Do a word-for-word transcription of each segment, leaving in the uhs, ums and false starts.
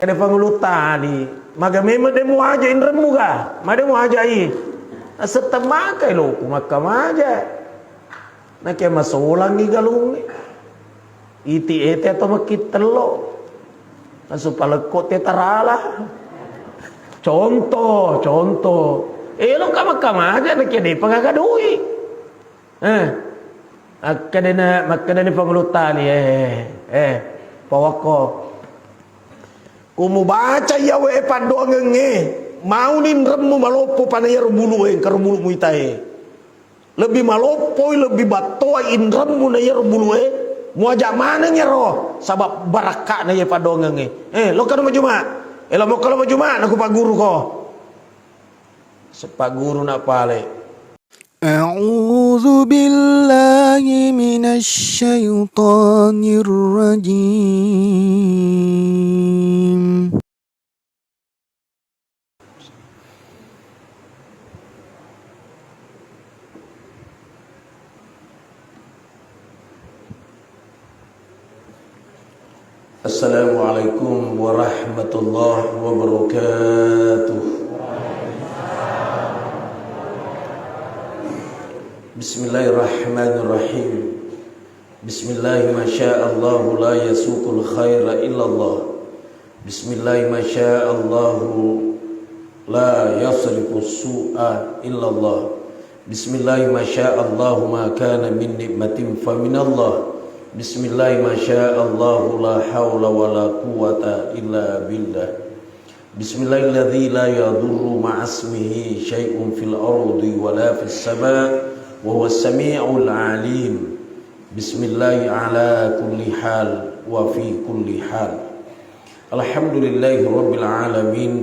Kede pangulu tani, maga memeng de muaja inremmu ga? Made muajai. Asettemmakai loku makkamaja. Nakia masolangi galungnge. Iti ete atau mekki tello. Nasu palekko te tarala. Contoh, contoh. Elo ka makkamaja nakia depa gaga doi. Eh. Akkedena, makkedani pangulu tani, eh, eh, pawakko. Ku mubaca iya we paddoangengnge, mauni inremmu maloppo pa na iyaro bulu e, engka ro bulu muitae. Lebbi maloppoi, lebbi battoa inremmu na iyaro bulu e, muaja maneng iyaro, sabab barakka'na iya paddoangengnge. Eh, lokka lo majuma. Eh, lo mokka lo majuma, naku pagguruko. Sepagguru na pale. أعوذ بالله من الشيطان الرجيم. السلام عليكم ورحمة الله وبركاته. بسم الله الرحمن الرحيم. بسم الله ما شاء الله لا يسوق الخير إلا الله. بسم الله ما شاء الله لا يصرف السوء إلا الله. بسم الله ما شاء الله ما كان من نعمة فمن الله. بسم الله ما شاء الله لا حول ولا قوة إلا بالله. بسم الله الذي لا يضر مع اسمه شيء في الأرض ولا في السماء وهو السميع العليم. بسم الله على كل حال وفي كل حال. الحمد لله رب العالمين،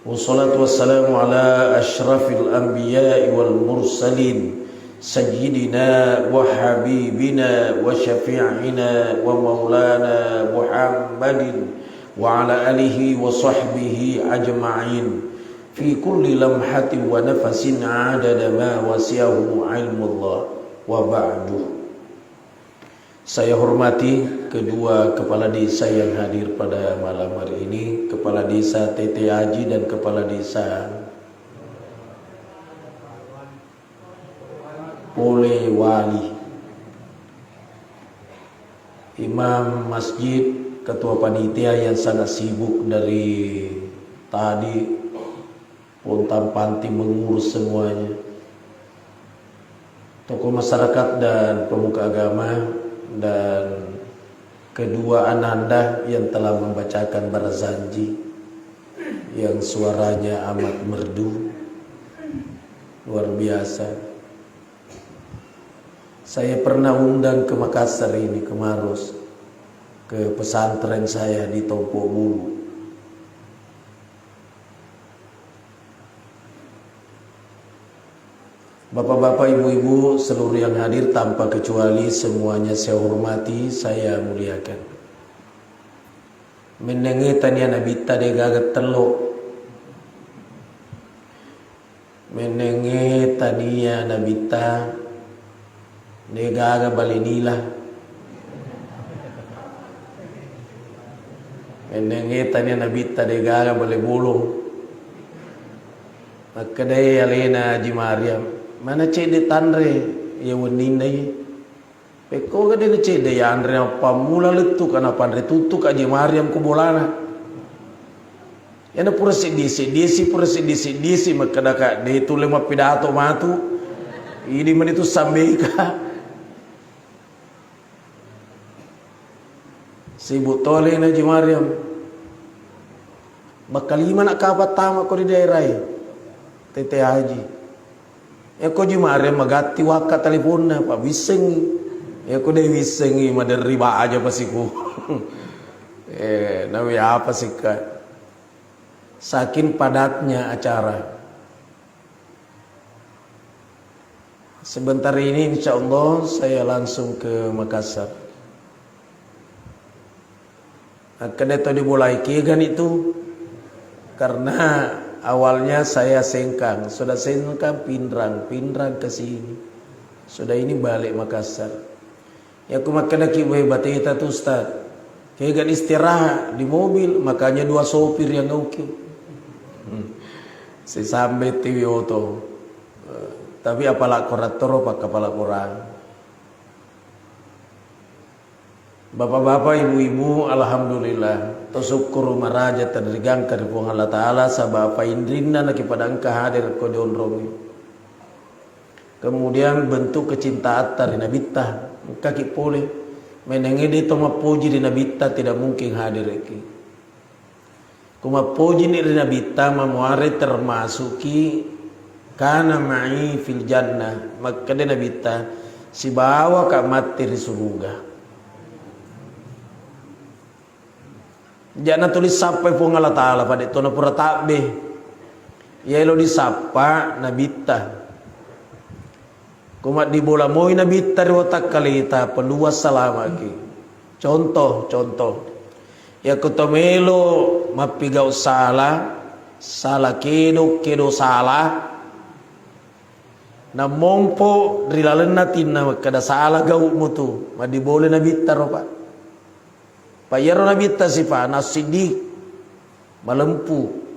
والصلاة والسلام على أشرف الأنبياء والمرسلين، سيدنا وحبيبنا وشفيعنا ومولانا محمد وعلى آله وصحبه أجمعين، في كل لمحة ونفس عدد ما وسعه علم الله، وبعد. Saya hormati kedua kepala desa yang hadir pada malam hari ini, Kepala Desa Tete Aji dan Kepala Desa Polewali, imam masjid, ketua panitia yang sangat sibuk dari tadi, pontang panti mengurus semuanya. Tokoh masyarakat dan pemuka agama, dan kedua ananda yang telah membacakan barazanji yang suaranya amat merdu, luar biasa. Saya pernah undang ke Makassar ini, ke Maros, ke pesantren saya di Tompo Bulu. Bapak-bapak, ibu-ibu, seluruh yang hadir tanpa kecuali, semuanya saya hormati, saya muliakan. Mennengnge tania nabitta degaga tello. Mennengnge tania nabitta degaga bale nila. Mennengnge tania nabitta degaga bale bolong. Makkedai alena Haji Mariam, mana cedde tanre iya wenninna iye. Pekkoga de nacedde yanre, nappammula lettu ka napanre tuttu ka Haji Mariam ko bolana. Iyana pura seddi-seddi si, pura seddi-seddi si, makkedaka de tulle mappidato matu. Idi mani tu sambeka. Sibuk to alena Haji Mariam. Makkalima na kapang tama ko ri daerae, Tete Haji. Eko Haji Mariam magatti wakka telefonna, pa wissengngi. Eko de wissengngi, maderri baja pasiku. Eh, nawi apa sikka? Saking padatnya acara. Sebentar ini, insya Allah, saya langsung ke Makassar. Akkeda to di bolai, kegani tu? Karena awalnya saya Sengkang, sudah Sengkang Pinrang, Pinrang ke sini, sudah ini balik Makassar. Iya ku makkedaki, "Wé, bateta tu, Ustaz." Kega istirahat di mobil, makanya dua sopir yang oke. Hmm. Sisambe tiwi oto. Eh, tapi apala korattoro pakkapala korang. Bapak-bapak, ibu-ibu, alhamdulillah. Tosukkuru maraja tenrigangka ri Puang Allah Ta'ala, saba painrinna nakipadangka hadir ko jonrongi. Kemudian bentuk kecintaatta ri Nabitta, engkaki pole. Menengnge de to mappoji ri Nabitta, tidak mungkin hadirki. Ko mappojini ri Nabitta, mamuare termasuki kana ma'i fil jannah. Makkeda Nabitta, sibawaka matti ri suruga. Jana tuli sappai Puang Allah Ta'ala, pada to napura tabbe. Iya elo disappa Nabitta. Ko maddibola moi Nabitta ri watakkaleta, peluang salamaki. Contoh, contoh. Yakko to melo mappigau sala, sala kedo, kedo sala, nammompo ri lalenna atinna makkeda sala gau'mu tu, maddibolai Nabitta ro, Pak. Pa iyaro Nabitta sifana siddiq, malempu.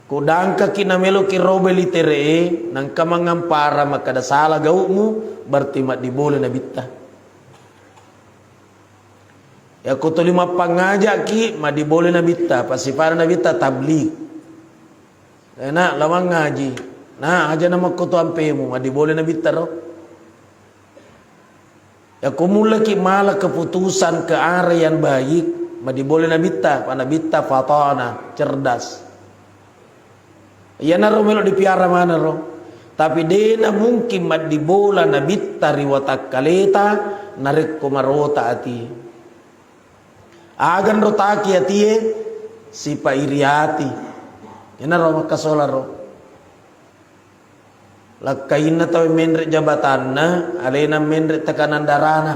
Ko dangkaki nameloki robe litere'e, nangka mangampara makkeda sala gau'mu, berarti maddibolai Nabitta. Yakko tuli mappangajaki, maddibolai Nabitta, pa sifana Nabitta tabligh. Eh, nak, lawang ngaji. Nah, aja namakko tu ampemu, maddibolai Nabitta ro. Yakko mullaki mala keputusan ke arah yang baik, maddibolai Nabitta, pa Nabitta fatana, cerdas. Iyanaro melo dipiara maneng ro. Tapi dena mungkin maddibola Nabitta ri watakkaleta narekko marota ati. Agan rotaki atie, sipa iri ati. Iyanaro makkasola ro. Lakkainna tau menre jabatanna, alena menre tekanan darana.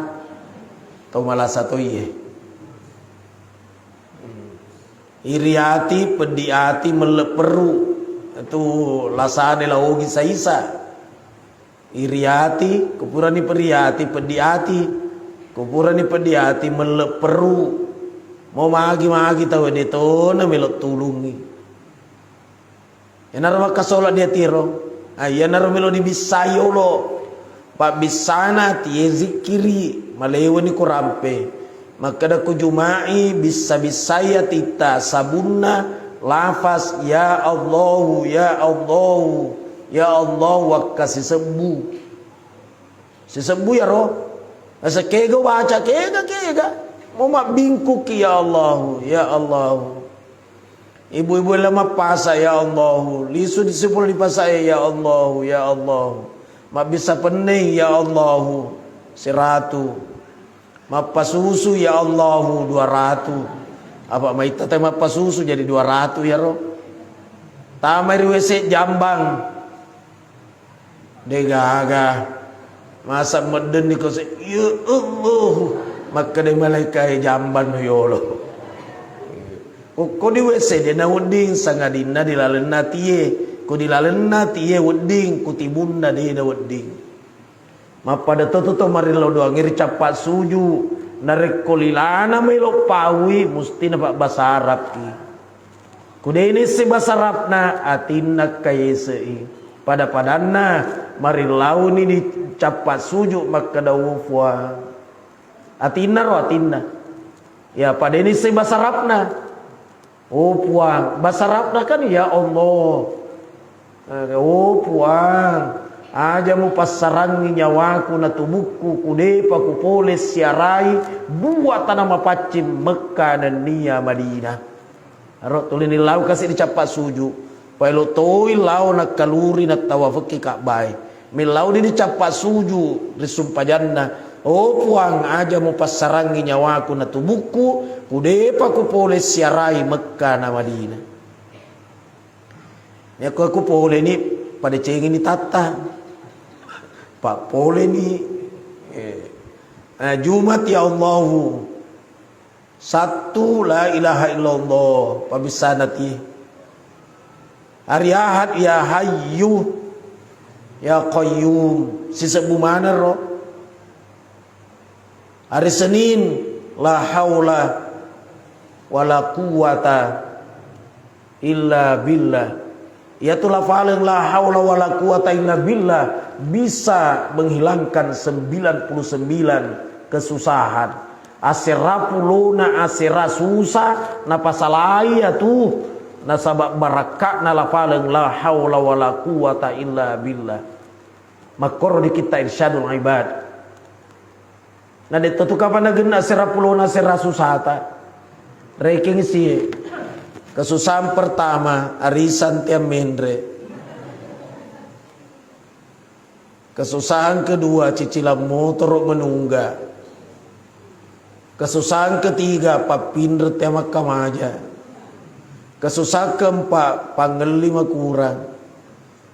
Tau malasa toiye. Iri ati, peddi ati, melle perru. Itu lasane la Ogi saisa. Iri ati, kupurani peri ati, peddi ati. Kupurani peddi ati, melle perru. Mau magi-magi tau de tona melo tulungi. Iyanaro makkasola di atiro. Ah, iyanaro melo dibissai yolo. Pabbissana atie zikkiri, malewani ko rampe. Makkeda ko Juma'i, bissa-bissai atitta sabunna lafaz, "Ya Allahu, ya Allahu, ya Allahu," wakkasisebbu. Sisebbu yaro. Asa kega baca, kega, kega. Mau mabbingkuki, "Ya Allahu, ya Allahu." Ibu-ibu ella mappasa, "Ya Allahu." Lisu di sepuluh dipasa, "Ya Allahu, ya Allahu." Mabbissa penneng, "Ya Allahu." Siratu. Mappasusu, "Ya Allahu," dua ratu. Apa maitta te mappasusu jadi dua ratu yaro. Tamai ri W C jambang. Degaga. Masa meddenni ko se, "Ya Allah." Makkeda malaikae, "Jambanno yolo." Ko, ko di W C de nawedding, sangadinna di lalenna atie. Ko di lalenna atie wedding, ko timunna de nawedding. Mappada to tu to marillau doangnge ri cappa suju. Narekko lilana melo paui, musti napabbasa Arabki. Ku de nisseng basa Arabna, atinna kayese'i. Pada-padanna marillauni di cappa suju makkeda, "Oh Puang." Atinna ro, atinna. Ya, pada nisseng basa Arabna. "Oh Puang." Basa Arabna kan, "Ya Allah." Eh, "Oh Puang, aja mupassarangngi nyawaku na tubukku, ku depa ku pole siarai dua tana mapaccing, Mekka nennia Madinah." Aro tuli nillau kasi dicappa suju. Paelo toi lao nakkaluri nattawafekki Ka'bae. Millau di dicappa suju ri sumpajanna, "Oh Puang, aja mupassarangngi nyawaku na tubukku, ku depa ku pole siarai Mekka na Madinah." Yakko ku poleni, padecengini tatta. Pa poleni, eh, eh, Jumat, "Ya Allahu." Sattu, "La ilaha illallah," pabissana ti. Hari Ahad, "Ya Hayyu, ya Qayyum," sisebbu maneng ro. Hari Senin, "La haula wala quwwata illa billah. Iyatu lafaleng la haula wala quwwata illa billah bisa menghilangkan sembilan puluh sembilan kesusahan. Asera pulona asera susah napasalai iyatu, nasaba barakka'na lafaleng la haula wala quwwata illa billah. Makkoro di kitta Irsyadul Ibad. Na de' to tu kapang nagenna asera pulona asera susata. Rekeng sie. Kesusahan pertama, arisan tea menre. Kesusahan kedua, cicilan motoro menungga. Kesusahan ketiga, pappinre tea makkamaja. Kesusahan keempat, pangelli makurang.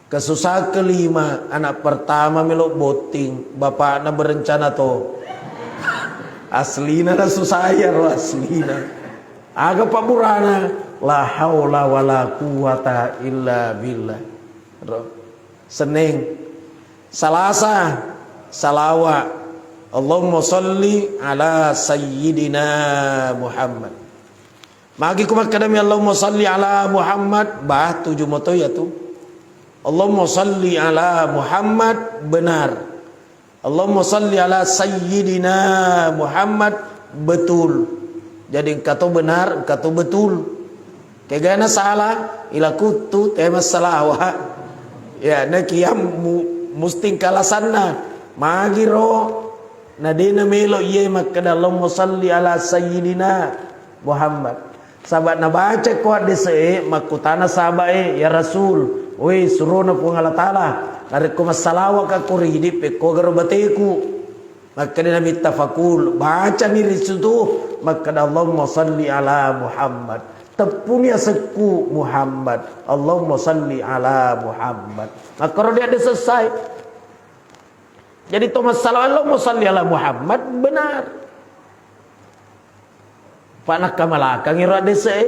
Kesusahan kelima, anak pertama melo botting, bapakna berencana to. Aslina na susah iyaro, aslina. Aga pabburana? La haula wala quwwata illa billah. Ro. Seneng. Salasa, salawa. Allahumma salli ala sayyidina Muhammad. Magi ku makkadami Allahumma salli ala Muhammad, bah, tuju moto iyatu. Allahumma salli ala Muhammad, benar. Allahumma salli ala sayyidina Muhammad, betul. Jadi engka to benar, engka to betul. Kegana salah, ila kuttu tema salawa. Ya, nakiam mu, musting kalasanna. Magiro, na dena melo iye makkada Allahumma salli ala sayyidina Muhammad. Saba' nabaca ko haddese'e, makkutana sahaba'e, "Ya Rasul, woi, surona Puang Allah Ta'ala, narekko massalawaka ko ri idi, pekkogaro bateku?" Makkeda Nabitta, "Fakul, bacani ri situ, makkeda, Allahumma salli ala Muhammad. Teppuni asekku Muhammad. Allahumma salli ala Muhammad." Makkoro dia ada selesai. Jadi to massalawa, Allahumma salli ala Muhammad, benar. Pa nakkamalakangi ro addese e.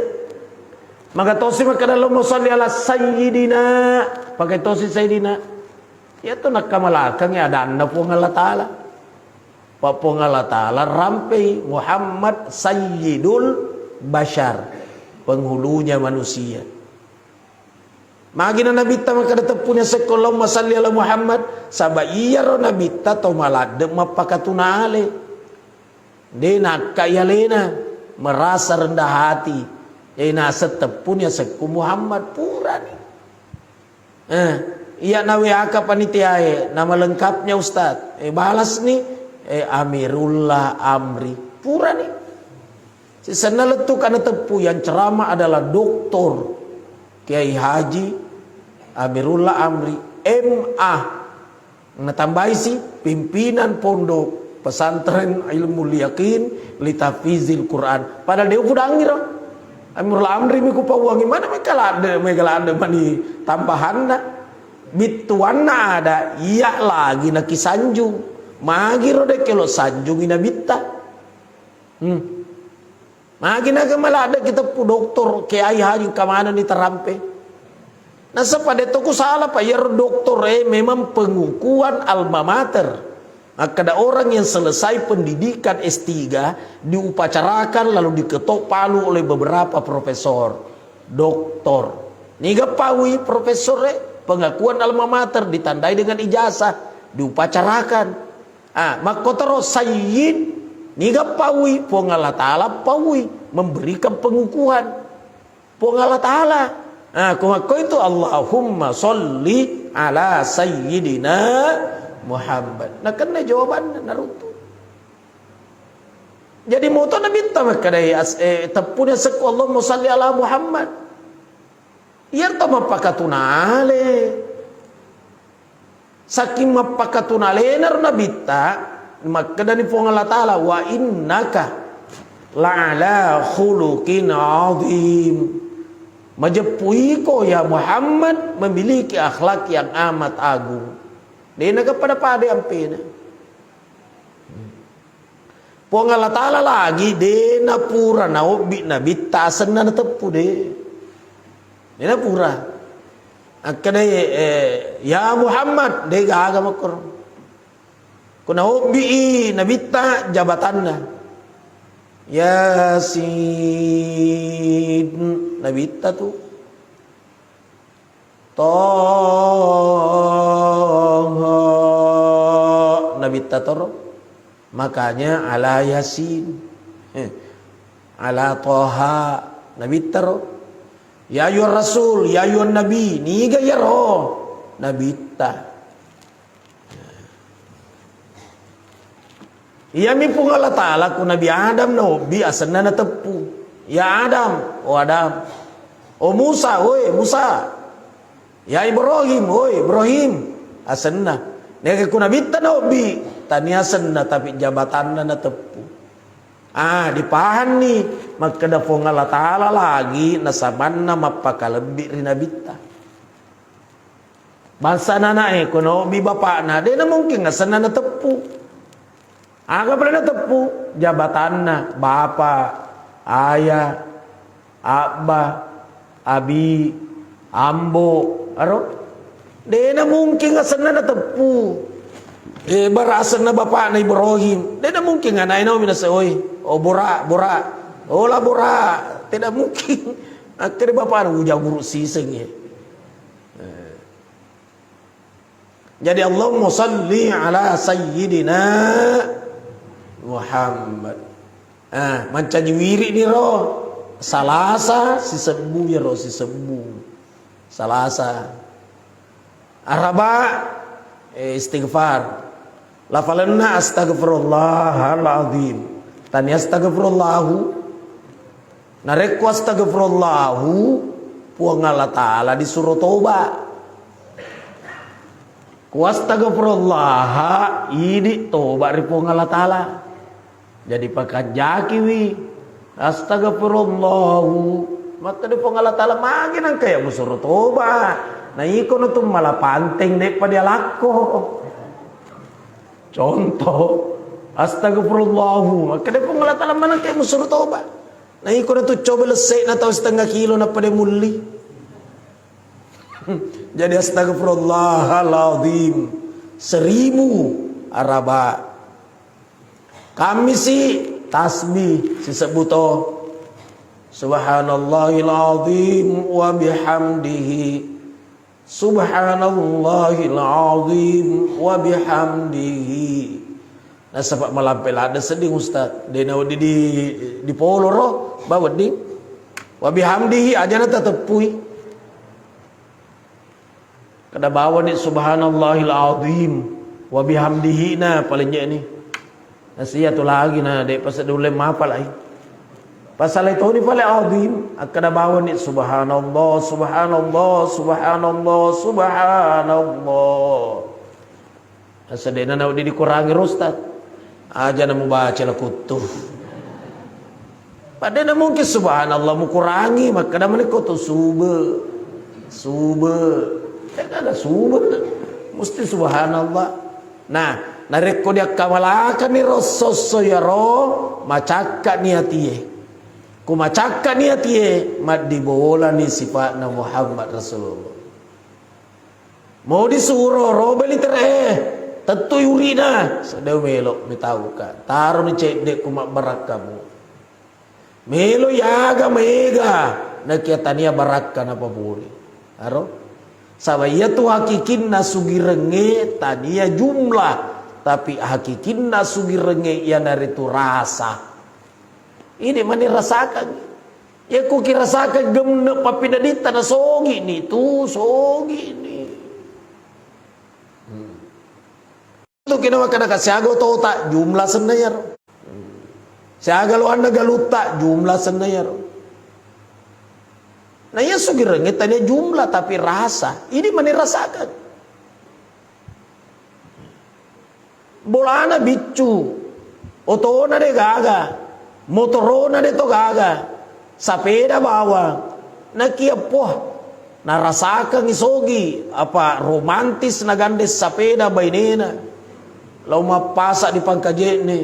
Magatosi makkeda, Allahumma salli ala sayyidina. Pakai tosi sayyidina. Iya to nakkamalakangi adanna Puang Allah Ta'ala. Pa Puang Allah Ta'ala rampei Muhammad sayyidul bashar, penghulunya manusia. Magi na Nabitta makkeda teppuni asekko Allahumma salli ala Muhammad, saba iyaro Nabitta to maladde mappakatuna ale. De nakkai alena, merasa rendah hati. E naseng teppuni asekku Muhammad, purani. Eh, iya na W A ka panitiae, nama lengkapnya Ustaz. Eh, balas ni, eh, Amirullah Amri. Purani. Sisenna lettu kana teppu yang ceramah adalah Doktor Kiai Haji Amirullah Amri, M A. Natambaisi pimpinan Pondok Pesantren Ilmul Yakin li Tahfizil Quran. Padahal de upudangi ro. Amirullah Amri mi kupauangi, mana mega ladde, mega ladde mani tambahanna. Bittuanna ada, iya lagi nakisanjung. Magi ro de kelo sanjungi Nabitta. Hmm. Magi naga maladde ki teppu doktor, kiai haji, engka manenni tarampe. Nasaba de to ku sala, pa iyaro doktor e memang pengukuhan alma mater. Makkeda orang yang selesai pendidikan S tiga diupacarakan lalu diketok palu oleh beberapa profesor, doktor. Niga paui profesor e? Pengakuan alma mater ditandai dengan ijazah, diupacarakan. Ah, makkotoro sayyid, niga paui? Puang Allah Ta'ala paui, memberikan pengukuhan. Puang Allah Ta'ala. Ah, ko makko itu, Allahumma sholli ala sayyidina Muhammad. Nakenna jawabanna, naruntu. Jadi moto Nabitta makkedai as-, eh, teppuni asekku, Allahumma sholli ala Muhammad. Iyarto mappakatunale. Saking mappakatunalena ro Nabitta, makkedani Puang Allah Ta'ala, "Wa innaka la'ala khuluqin azim." Majeppuiko ya Muhammad memiliki akhlak yang amat agung. Dena kepada pada ampena. Puang Allah Ta'ala lagi, de napura naobbi Nabitta asenna nateppu, de. De napura. Akkedai, eh, "Ya Muhammad," de gaga makkoro. Ko naobbi i Nabitta jabatanna. Yasin. Nabitta tu. Toha. Nabitta toro. Makanya ala Yasin. Eh, ala Toha. Nabitta ro. Ya ayyuhar rasul, ya ayyuhan nabi. Niga iyaro? Nabitta. Iyami Puang Allah Ta'ala ku Nabi Adam naobbi asenna nateppu. Ya Adam, oh Adam. Oh Musa, oi Musa. Ya Ibrahim, oi Ibrahim. Asenna. Nega ku Nabitta naobbi, tania asenna tapi jabatanna nateppu. Ah, dipahanni makkeda Puang Allah Ta'ala lagi nasamanna mappakalebbi ri Nabitta. Bangsa anana'e, ko naobbi bapakna, de' namungkin asenna nateppu. Aga pale nateppu? Jabatanna, bapa, aya, abba, abi, ambo, aro? De' namungkin asenna nateppu. Eh, bara asenna bapakna Ibrahim. De' namungkin ana'e naomi naseng, oi, oh, Bora, Bora. Oh, la Bora. Tidak mungkin. Akhirnya bapakna, uja guru siseng ya. Eh. Jadi, Allahumma salli ala Sayyidina Muhammad. Ah, mancaji wirid ni ro. Salasa, sisebbu ya ro, sisebbu. Salasa. Araba, eh, istighfar. Lafalenna astaghfirullahal azim. Tania astaghfirullahu. Narekko astaghfirullahu, Puang Allah Ta'ala disuro toba. Ku astaghfirullah, idi toba ri Puang Allah Ta'ala. Jadi pakanjakiwi, astaghfirullahu. Makkeda Puang Allah Ta'ala, magi nangka ya musuro toba. Na iko no tu mala panteng de'pa dia lakko. Contoh, astagfirullahu. Makkeda Puang Allah Ta'ala, maneng ke musuru toba. Na iko na tu coba lesse'na tau setengah kilo na pada mulli. Jadi astagfirullahaladzim seribu araba. Kammisi tasbih sisebbu to. Subhanallahil azim wa bihamdihi. Subhanallahil azim wa bihamdihi. Nasaba malampe ladde sedding Ustaz. De' nawedding di, di, dipoloro, ba wedding. Wa bihamdihi aja na tateppui. Kada bawani subhanallahil azim wa bihamdihi na paling ni. Nasiya tu lagi na, de' paseddi ulle mapalai. Pasalai toni pale azim, akkada bawani subhanallah, subhanallah, subhanallah, subhanallah. Asadena na dikurangi ro Ustaz. Aja na mubaca la kuttu. Padahal mungkin subhanallah mukurangi, makkada mani ko tu sube. Sube. Kan ada sube. Musti subhanallah. Nah, narekko diakkamalakani ro esso-esso yaro, macakka ni atie. Ku macakka ni atie, maddibolani sifa'na Muhammad Rasulullah. Mau disuro roba liter e, tettui urina, sedau melo mitauka. Taroni cedde ku mabbarakkamu. Melo yaga maega, nakia tania barakka napapuri. Aro? Saba iyatu hakikinna sugirengnge tania jumlah, tapi hakikinna sugirengnge iyanaritu rasa. Ini mani rasakan. Iya ku kirasakang gemme' pappinaditta na sogi ni tu, sogi ni. Hmm. Tu kena makkada ka siaga otota, jumlah senna yaro. Siaga loanna galutta, jumlah senna yaro. Na iya sugirengnge tania jumlah tapi rasa. Ini mani rasakan. Bolana biccu, otona de gaga, motorona de to gaga, sapeda bawang. Nakia poh, narasakengngi sogi apa romantis nagande sapeda bainena. Lao mappasa di Pangkaje'ne.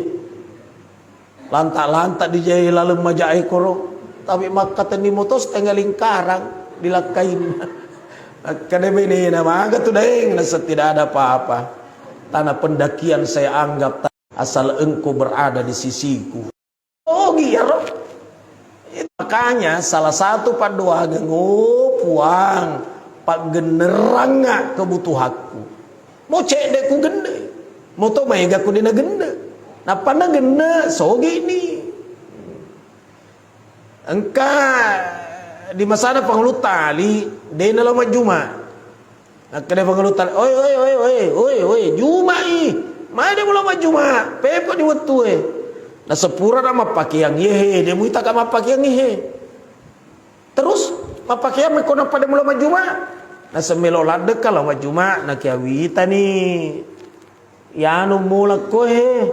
Lanta-lanta dijai laleng maja e koro, tapi makkatenni moto setengah lingkarang dilakkainna. Akkeda benena, maga tu daeng, naseng tidak ada apa-apa. Tanah pendakian saya anggap ta-, asal engkau berada di sisiku. Sogi iyaro. Makanya salah satu paddoangeng, "Oh Puang, paggennerangnga kebutuhanku. Mo cedde ku genne, mo to maega ku de na genne. Nappa na genne, sogi ni." Engka di masana Pangulutta Ali, de na lao majjuma. Nakkeda Pangulutta, "Oi, oi, oi, oi, oi, oi, jumai. Maega de mulo majjuma? Pepo di wettue." Nasepura na mappakeang iye he, de muita ka mappakeang iye he. Terus mappakeang mekko nappa de mulo majjuma? Nasemmelo laddekka lao majjuma, nakiawitani. Yanu mulekko he.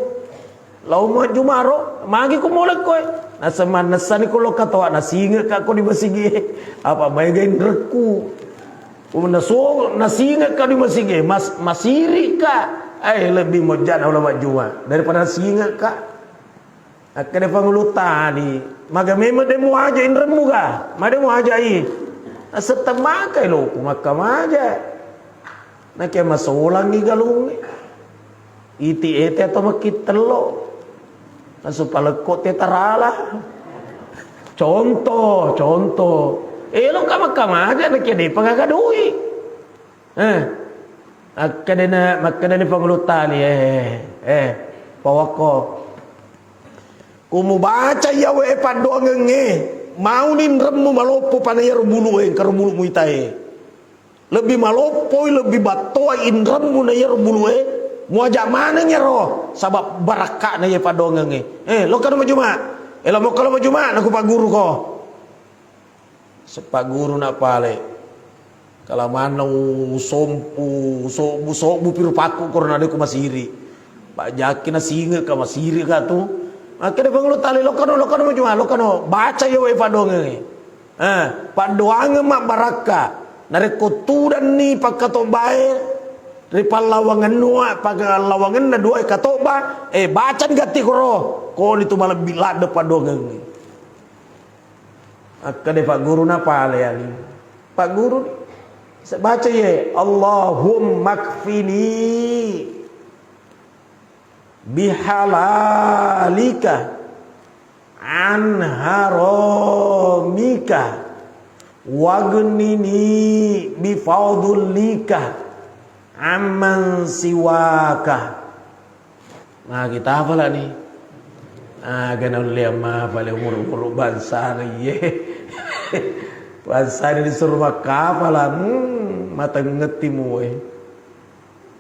Lao majjumaro, magi ku mulekko he. Nasemannessani ku lo katoa, nasingekka ko di masigie. Apa maega inrekku. Naso-, nasingekka di masigie, mas-, masirikka. Eh, lebbi mojjana ulo majjuma daripada nasingekka. Akkeda Pangulutta Ali, "Maga memeng de muaja inremmu ga? Made muajai?" "Nasetta makai loku makkamaja." Nakia masolangngi galungnge. Iti ete atau makkittello. Nasu palekko te tarala. Contoh, contoh. Elokka makkamaja nakia depa gaga doi. Eh. Akkedena, makkedani Pangulutta Ali, eh, eh, pawakko. Ku mubaca iyawe paddoangengnge, mauni inremmu maloppo pa na iyaro bulu'e, engkaro bulu muitae. Lebbi maloppoi, lebbi battoa inremmu na iyaro bulu'e, muaja maneng iyaro, saba barakka'na iye paddoangengnge. Eh, lokkano majjuma. Eh, lo mokkalo majjuma, naku pagguruko. Sepagguru na pale. Kalamanna usompu, usobbu, sobbu piru pakku korona de ku masiri. Pak jaki na singe ka masiri ka tu. Makkeda Pangulutta Ali, "Lokkano, lokkano majjuma, lokkano. Baca iyawe paddoangeng." Eh, paddoangeng mabbarakka. Narekko tudanni pakkatobbae ri pallawangenna, pallawangenna duae katobba, eh, bacani gatti koro. Koni tu malebbi ladde paddoangeng. Akkeda pagguruna pale Ali. Pagguru, baca ye, "Allahumma kfini bihalalika an haramika, wagnini bifadlika amman siwaka." Nah, kita apa lah nih? Ah, kena ulle amma pale umur-umur bangsa na iye. Bangsa ini disuruh makkapala, hmm, matengngetti muwe.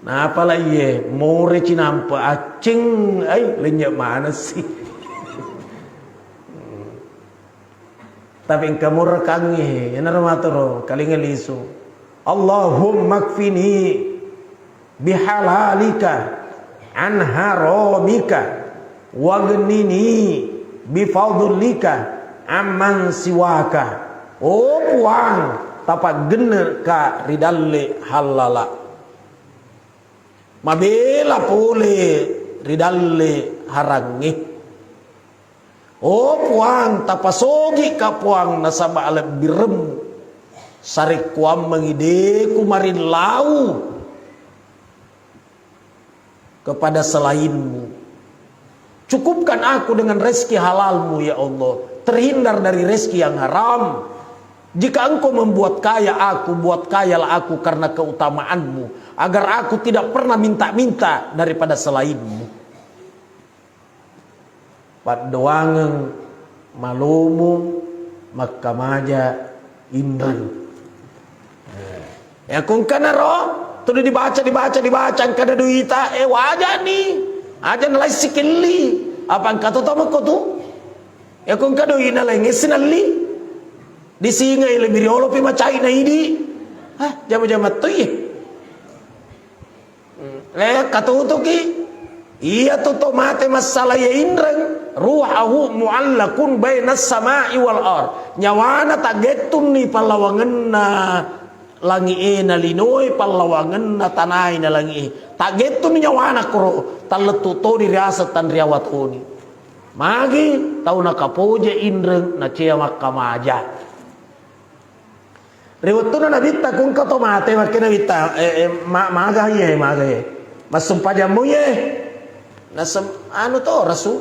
Nah, apalah iye, more cinampe, accing, ai, lenyek mana sih? Tapi engka murkangngi, iyanaro matoro, kalinga lisu. Allahumma kfini bihalalika an haramika, wagnini bifadlika amman siwaka. Oh Puang, tapaggennerka ri dalle hallala. Mabela pole ri dalle harangnge. Oh Puang, tapasogika Puang nasaba alebbiremmu. Sarekkuammengi de kumarillau kepada selainmu. Cukupkan aku dengan rezeki halalmu, ya Allah. Terhindar dari rezeki yang haram. Jika engkau membuat kaya aku, buat kayalah aku karena keutamaanmu, agar aku tidak pernah minta-minta daripada selainmu. Paddoangeng malomo makkamaja inreng. Eh, yakko engkanaro, tuli dibaca, dibaca, dibaca, engkana duita, eh, wajani. Aja nalai sikelli. Apa engka to tomekko tu? Yakko engka doina laing, eh, sinelli. Disingai lebih riolopi macai na idi. Hah, jama-jama tu iye. Hmm. Eh, katutuki. Iya tu to mate massala iya inreng, ruhahu muallakun bainas samai wal ard. Nyawana taggettunni pallawangenna langi'e na linoe, pallawangenna tanae na langi'e. Taggettunni nyawana koro, tallettu toni riaseng tanriawa toni. Magi tau nakapoje inreng nacea makkamaja. Ri wettunna Nabitta, kungka to mate, makke Nabitta, eh, eh, ma-, maga iye, maga iye. Massumpajammu iye. Nasem-, anu to, Rasul.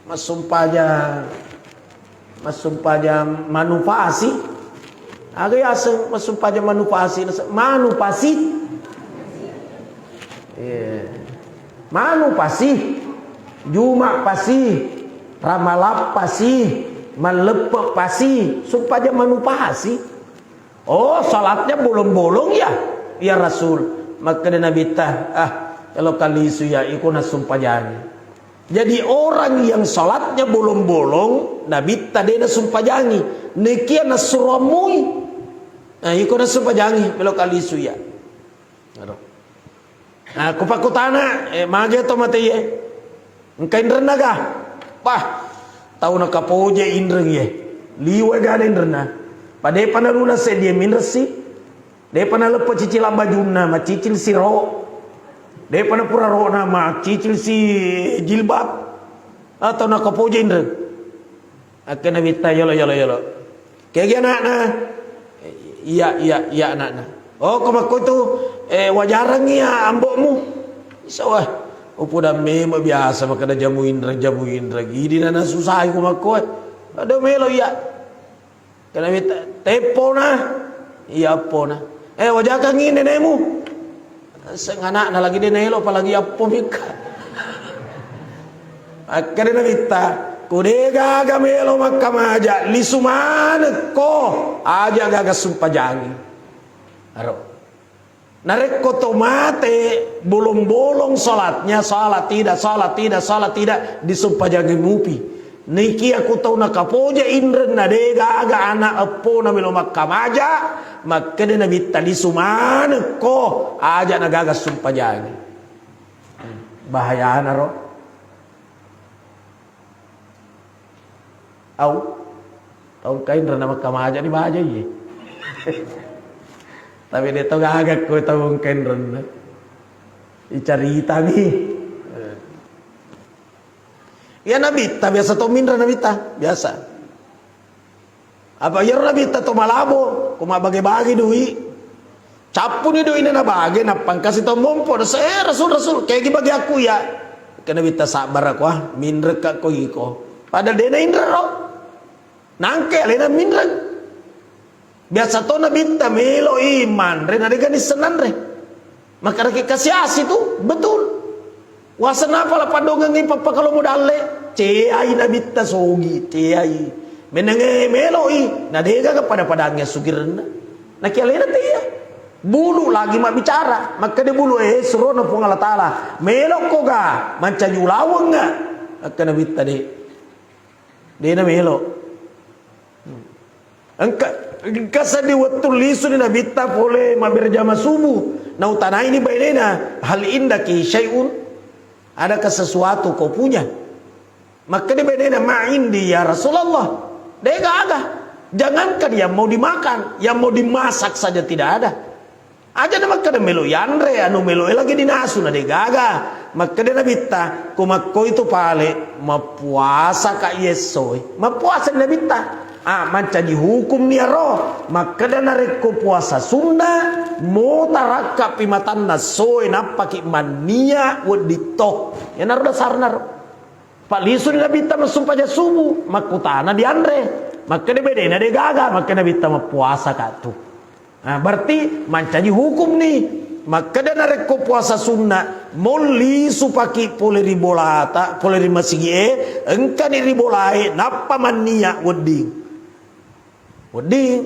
Massumpajang, massumpajang manupasi. Aga yaseng massumpajang manupasi? Nase-, manupasi. Iya. Manupasi. Juma pasi. Ramalappasi. Malleppe pasi. Sumpajang manupasi. Oh, salatnya bolong-bolong ya? Ya Rasul. Makkeda Nabitta, ah, kalau kalisu ya, iko nassumpajangi. Jadi, orang yang salatnya bolong-bolong, Nabitta de' nasumpajangi. Nekia nassuroammui. Nah, iko nasumpajangi, melo kalisu ya. Aduh. Nah, kupakkutana, eh, mage to mate ye? Engka inrenna ga? Pah, tau nakapoje inreng ye. Liwe ga ada inrenna. Padepa naluna seddi minresi. Depa naleppa cicilang bajunna, macicil si ro. Depa napura rona, macicil si jilbab. Atau nakapoja inreng. Akke Nabitta, yolo, yolo, yolo. Kegi anakna? Iya, iya, iya anakna. Oh, ko makko tu, eh, wajarangi ya ambokmu. Isa wah, upudang memo biasa makkeda jamu inreng, jamu inreng. Idi na nasusai ko makko, eh. Aduh, melo iya. Kena mita, teppona. Iya, appona. Eh, wajakangngi nenemu. Seng anakna lagi de' naelo, apalagi appo mikka. Akkeda Nabitta, ko de' gaga melo makkamaja, lisu manekko, aja gaga sumpajangi. Aro. Narekko to mate, bolong-bolong salatnya, salat tidak, salat tidak, salat tidak, disumpajangi mupi. Nikia ku tau nakapoja inrenna, de' gaga anak eppona melo makkamaja, makkeda Nabitta, lisu manekko, aja na gaga sumpajangi. Bahayana ro. Au, tau engka inrenna makkamaja ni baja iye. Tapi de' to gaga ko tau engka inrenna. Icaritami. Iya Nabitta, biasa to minreng Nabitta, biasa. Apa iyaro Nabitta to malabo, ko mabbage-bage dui. Cappuni duina nabage, nappa engkasi tau mompo. Nase, eh, Rasul, Rasul, kegi bagi aku ya? Kena Nabitta, sabbara ko, ah, minrekka ko iko. Padahal de' nainreng ro. Nangke alena minreng. Biasa to Nabitta meloi manre, na dega nisseng nanre. Makarake kasiasi tu, betul. Wasenna pala paddongengngi pappakalomo dalle, ceai Nabitta sogi, ceai. Menengnge meloi, na degaga pada-padangngi assugirenna. Nakialena te iya. Bulu lagi mabbicara, makkeda bulu, eh, surona Puang Allah Taala. Melokko ga, mancaji ulawengnga. Makkeda Nabitta de'. De' namelo. Engka, engka seddi wettu lisuni Nabitta pole mabberjama subuh. Nautanaini bainena, "Hal indaki syai'un?" Adakah sesuatu kau punya? Makkeda bainena, "Ma indi ya Rasulullah." De' gaga. Jangankan yang mau dimakan, yang mau dimasak saja tidak ada. Aja na makkeda melo yanre, anu melo e lagi dinasu na de' gaga. Makkeda Nabitta, ko makkoi tu pale, mappuasa ka iye essoe. Mappuasa ni Nabitta. Ah, mancaji hukum ni aro. Makkeda narekko puasa sunna, mota rakka pi matanna essoe, nappaki mannia wedding to. Iyanaro dasarna ro. Pallisuni Nabitta massumpajang subuh, makkutana dianre. Makkeda bedena de' gaga, makkeda Nabitta mappuasa ka tu. Nah, berarti mancaji hukum ni. Makkeda narekko puasa sunna, molli supaki pole ri bolata, pole ri masigi e, engkani ri bolae, nappa mannia wedding. Wedding.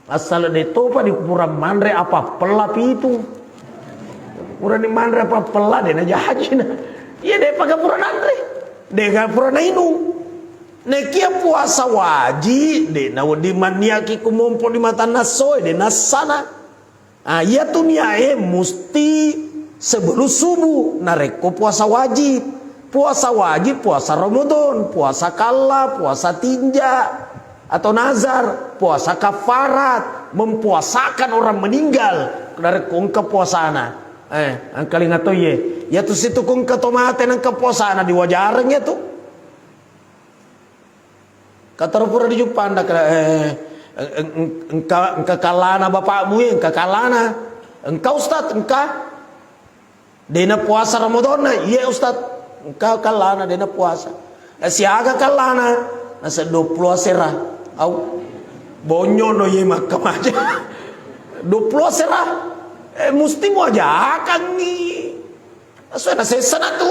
Asal de' topa di kuburan manre apa pella pitu. Purani manre apa pella de' na jaji na. Iya de' paga pura nanre. De' ga pura nainung. Nekia puasa waji, de' na wedding manniaki kumompo di matanna essoe, de' nassana. Ah, iyatu niae musti sebelum subuh, narekko puasa wajib. Puasa wajib, puasa Ramadan, puasa kalla, puasa tinja, atau nazar, puasa kafarat, mempuasakan orang meninggal, narekko engka puasana. Eh, engkalinga to iye. Iyatu situ ko engka to mate nengka puasana, diwajareng iyatu. Kataro pura dijuppanda, eh, eng-, eng-, engka, engka kallana bapakmu, eh, engka kallana. Engka, Ustaz, engka. Dena puasa Ramadana, iya, Ustaz. Engka kallana dena puasa. Siaga kallana, naseng duappulo asera. Au. Bonyo no ye makkamaja. Duappulo asera. Eh, musti muajakangngi. Asue nasessa natu.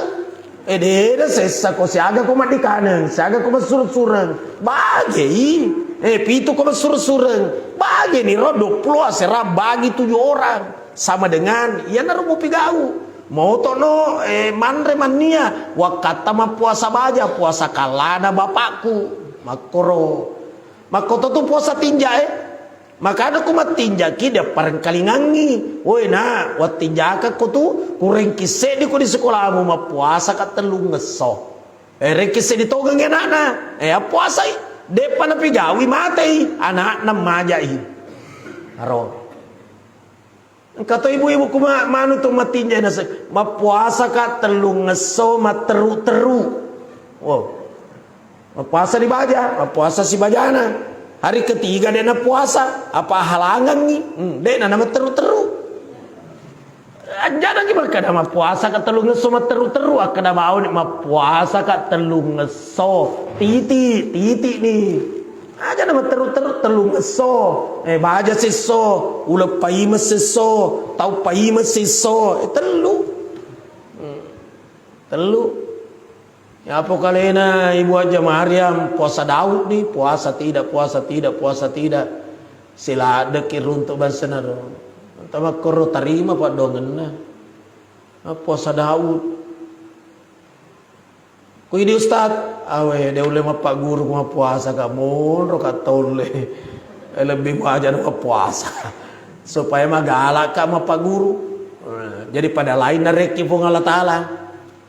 Eh, dena sessa ko siaga ko maddikaneng, siaga ko massureng-sureng. Bagei. Eh, pitu ko massureng-sureng. Bageni ro duappulo asera bagi tujuh orang. Sama dengan iyanaro mupigau. Moto'no, eh, manre mannia, wakkatta mappuasa baja, puasa kallana bapakku. Makkoro. Makkoto tu puasa tinja, eh. Makana ku mattinjaki diapparengkalingangngi. Woi, na, wattinjakakko tu, kureng kisseddi ko di sekolamu, mappuasaka tellungngesso. Eh, reng kisseddi tongengngi anakna. Eh, appuasai. De'pa napigaui, matei. Anakna majai. Aro. Engka to ibu-ibu kuma manu tu matinja naseng, mappuasaka tellungngesso matteru-teru. Wow. Mappuasa di baja, mappuasa sibajana. Hari ketiga de' napuasa, apa halangangngi? Hmm, de' na namatteru-teru. Anjana ki makkada mappuasaka tellungngesso matteru-teru, akkada bauni mappuasaka tellungngesso. Titi, titi ni. Aja na matteru-teru tellungngesso. Eh, baja sesso, uleng paimeng sesso, tau paimeng sesso. Eh, tellu. Hmm. Tellu. Yapo kalena Ibu Haja Mariam, puasa Daud ni, puasa tidak, puasa tidak, puasa tidak. Siladdeki runtuk bangsana ro. Tamakkoro tarima paddoangenna. Ah, puasa Daud. Ku idi Ustaz, awe, de' ulle mappagguru ku mappuasa ka, monro ka taulle. Eh, lebbi muaja na mappuasa. Supaya magala ka mappagguru. Eh, jadi pada lain narekki Puang Allah Taala.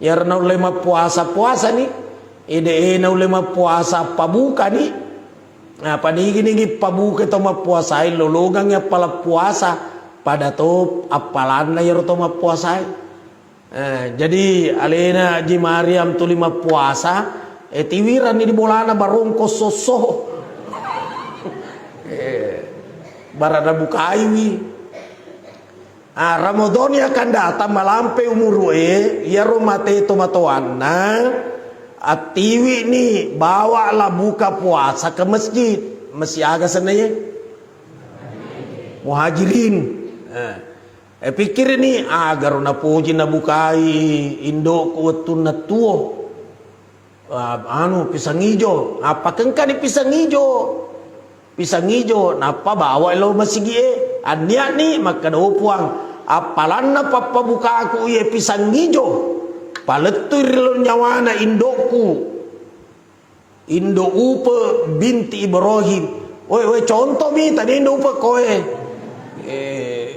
Iyaro naulle mappuasa, puasa ni. Ede e naulle mappuasa, pabuka ni. Nah, panigi-nigi pabuka to mappuasai, lolongangi appala puasa. Pada to appalanna iyaro to mappuasai. Eh, jadi alena Haji Mariam tuli mappuasa, eh, tiwiranni di bolana barongko sosso. Eh, barana bukaiwi. Ah, Ramadan yang akan datang, malampe umuru e, iyaro mate tomatoanna, attiwi ni, bawa la buka puasa ke masjid. Masjid aga senna ye? Muhajirin. Eh. Eh, pikkirni, agaro napoji nabukai indokku wettunna tuo. Ah, anu, pisang ijo. Appakengkani pisang ijo. Pisang ijo, nappa bawa lao masigi'e. Annia'ni, makkeda, "Oh, Puang, appalanna pappabukaku iye pisang ijo, palettui ri lao nyawana indokku." Indo Upe binti Ibrahim. Woi, woi, contoh mi, tadi Indo Upe koe. Eh,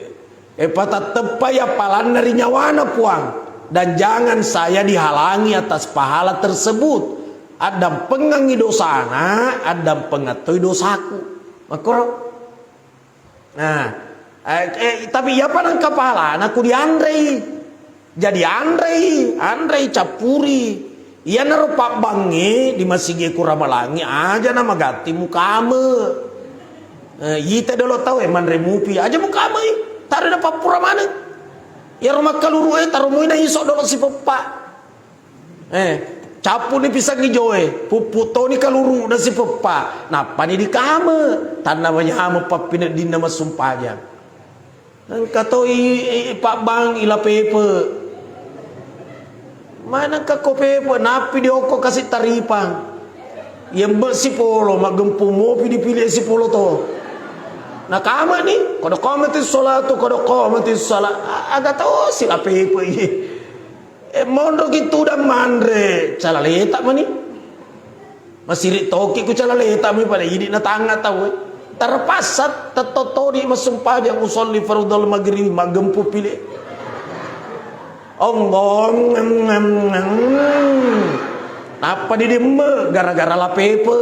eh, patatteppai appalanna ri nyawana, Puang. Dan jangan saya dihalangi atas pahala tersebut. Addampengangi dosana, addampengattoi dosaku. Makkoro. Nah, eh, eh, tapi iyapa nengka pahalana ku dianrei. Jadi anrei, anrei cappuri. Iyanaro pabbangnge di masigi ku Ramalangi, aja na magatti mukame. Eh, ita dolo tau e manre mupi, aja mukamei. Taro na pappura maneng. Iyaro makkaluru e, taro mui na iso dolo sipeppa. Eh, cappuni pisang ijoe, puppu toni kaluruna sipeppa, nappani dikame, tanna manyameng pappineddinna massumpajang. Engka to i, i, i pabbang ila pepe. Mana engka ko pepe, nappi diokko kasi taripang. Yembe sipolo, maggempu mopi dipilih sipolo to. Nakamani, kodo komati sholatu, kodo komati sholat. A-, aga to sila pepe iye. Eh, monroki tudang manre, calaleta mani. Masiri toki ku calaleta mi pada idi na tangnga tau, eh. Terpaksa tettotodi massumpajang usolli fardhol maghribi maggempu pile. Ongong, ngem, ngem, ngem. Nappa didemme gara-gara la pepe.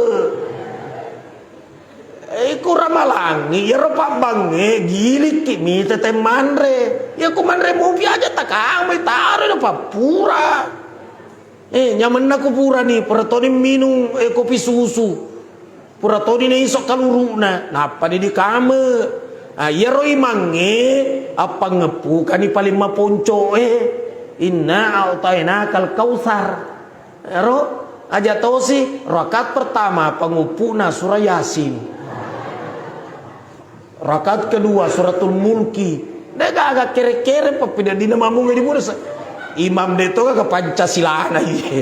Eh, iku Ramalangi, iyaro pabbangnge, gilikki mi tete manre. Iya ku manre mupi aja takamai, taro na pappura. Eh, nyamenna ku purani, pura toni minung, eh, kopi susu. Pura toni na iso kaluruna, nappa didikame. Ah, iyaro imangnge, appangeppukani paling maponco, eh. Inna a'tainakal kautsar. Ero, Aja tosi, rakaat pertama panguppu'na surah Yasin. Rakaat kedua suratul Mulki. De' gaga kere-kere pappedaddina mamungnge di bursa. Imam de' to gaga Pancasilana iye.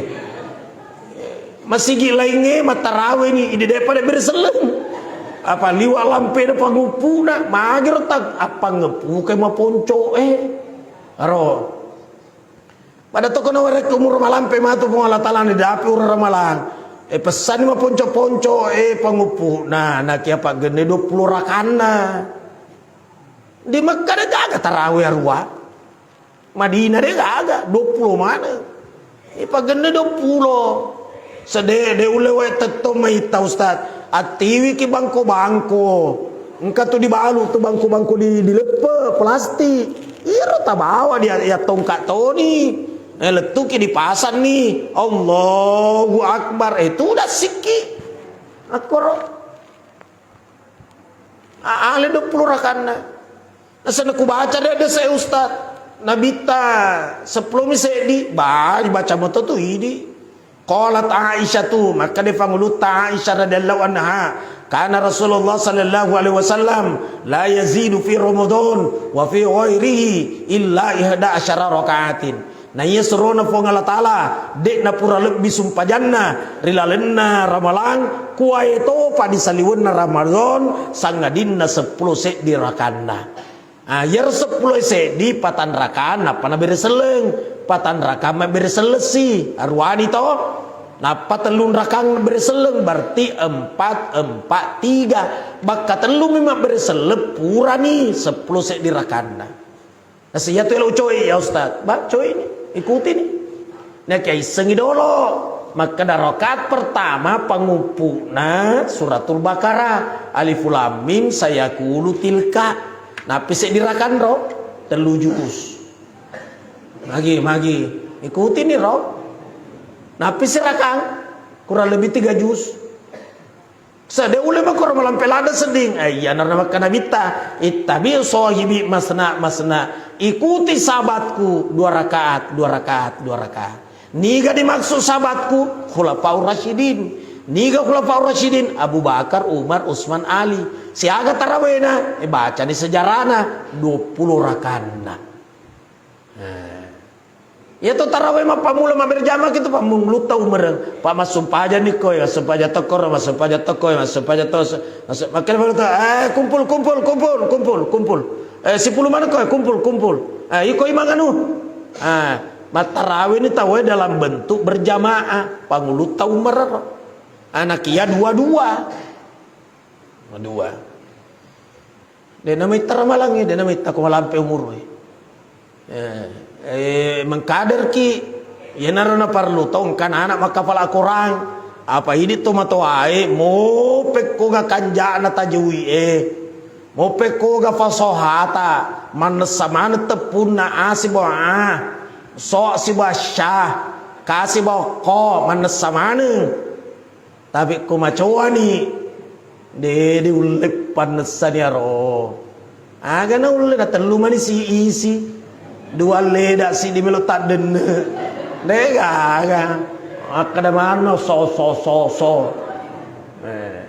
Masigi laingnge mattarawe ni, ide de' pada bere selleng. Apa liwa' lampe na panguppu'na, magero tak apa ngepuke maponco e. Aro. Pada toko na werek umur malampe matu Puang Allah Taala ni dapi ura ramalang. E, pessani maponco-ponco, e, panguppu'na, nakia paggenne dua puluh rakanna. Di Mekka de' gaga tarawe arua. Madinah de' gaga, dua puluh mana. E, paggenne dua puluh. Sede, de' ulle wae tetto maitta, Ustaz. Attiwiki bangko-bangko. Engka tu dibalu tu bangko-bangko di, dileppe, plastik. Iyaro tabawa di, ya tongka toni. Eh, lettuki dipasang ni. Allahu Akbar. Eh, tudang sikki. Akkoro. A-, ale dua puluh rakanna. Nasaba kubaca de', de' se Ustaz. Nabitta seppulo mi seddi, ba, baca moto tu idi. Qalat Aisyah tu, makkeda Pangulutta Aisyah radhiyallahu anha, kana Rasulullah sallallahu alaihi wasallam la yazidu fi Ramadan wa fi ghairihi illa ihda asyara rakaatin. Na iya surona Puang Allah Taala, de' napura lebbi sumpajanna ri lalenna Ramalang, kuwae topa di saliwenna Ramadan, sangadinna seppulo seddi rakanna. Ah, iyaro seppulo seddi, patang rakang nappa nabere selleng, patang rakang mabbere sellessi, aruani to? Nappa tellung rakang bere selleng, berarti empat, empat, tiga. Bakka tellumi mabbere selleng, purani seppulo seddi rakanna. Nasi iyatu elo coi, ya Ustaz. Ba, coi ni, ikuti ni. Nakiya issengi dolo. Makkeda rakaat pertama panguppu'na Suratul Baqarah. Alif Lam Mim sayaqulu tilka. Nappi seddi rakang ro, tellu juz. Magi, magi. Ikuti ni ro. Nappi sirakang, kurang lebih tiga juz. Sede ulle makkoro malampe ladde sedding. Eh, iyana makkeda Nabitta, "Ittabi sahibi masna masna." Ikuti sahabatku dua rakaat, dua rakaat, dua rakaat. Niga dimaksud sahabatku? Khulafaur Rasyidin. Niga Khulafaur Rasyidin? Abu Bakar, Umar, Utsman, Ali. Siaga tarawena? Eh, bacani sejarana, dua puluh rakanna. Eh. Iya to tarawih mappammula mabberjamaah kitu, pammulutta umereng. Pa massumpajang ni koe, massumpajang tokkoro, massumpajang tokkoe, massumpajang to, massu-, makkeda baru to, "Eh, kumpul, kumpul, kumpul, kumpul, kumpul. Eh, sipulu maneng koe, kumpul, kumpul. Eh, iko imang anu." Ah, mattarawih ni tauwe dalam bentuk berjamaah, pangulutta umereng. Anak iya dua-dua. Dua. De' namaitta ramalangnge, de' namaitta ko malampe umurue. Eh, eh, mengkaderki, iyanaro naparlu to engkana anak makkapala Korang. Apa idi to matoae, mopekko ga kanja'na tajawid e. Mopekko ga fasohata, mannessa maneng teppunna a sibawa a, so sibawa sya, ka sibawa ko, mannessa maneng. Tapi ko macoani, de, de ulle pannessani aro. Aga na ulle na tellu mani si isi, dua leda siddi melo taddenne. De gaga. Makkeda manno so, so, so, so. Eh.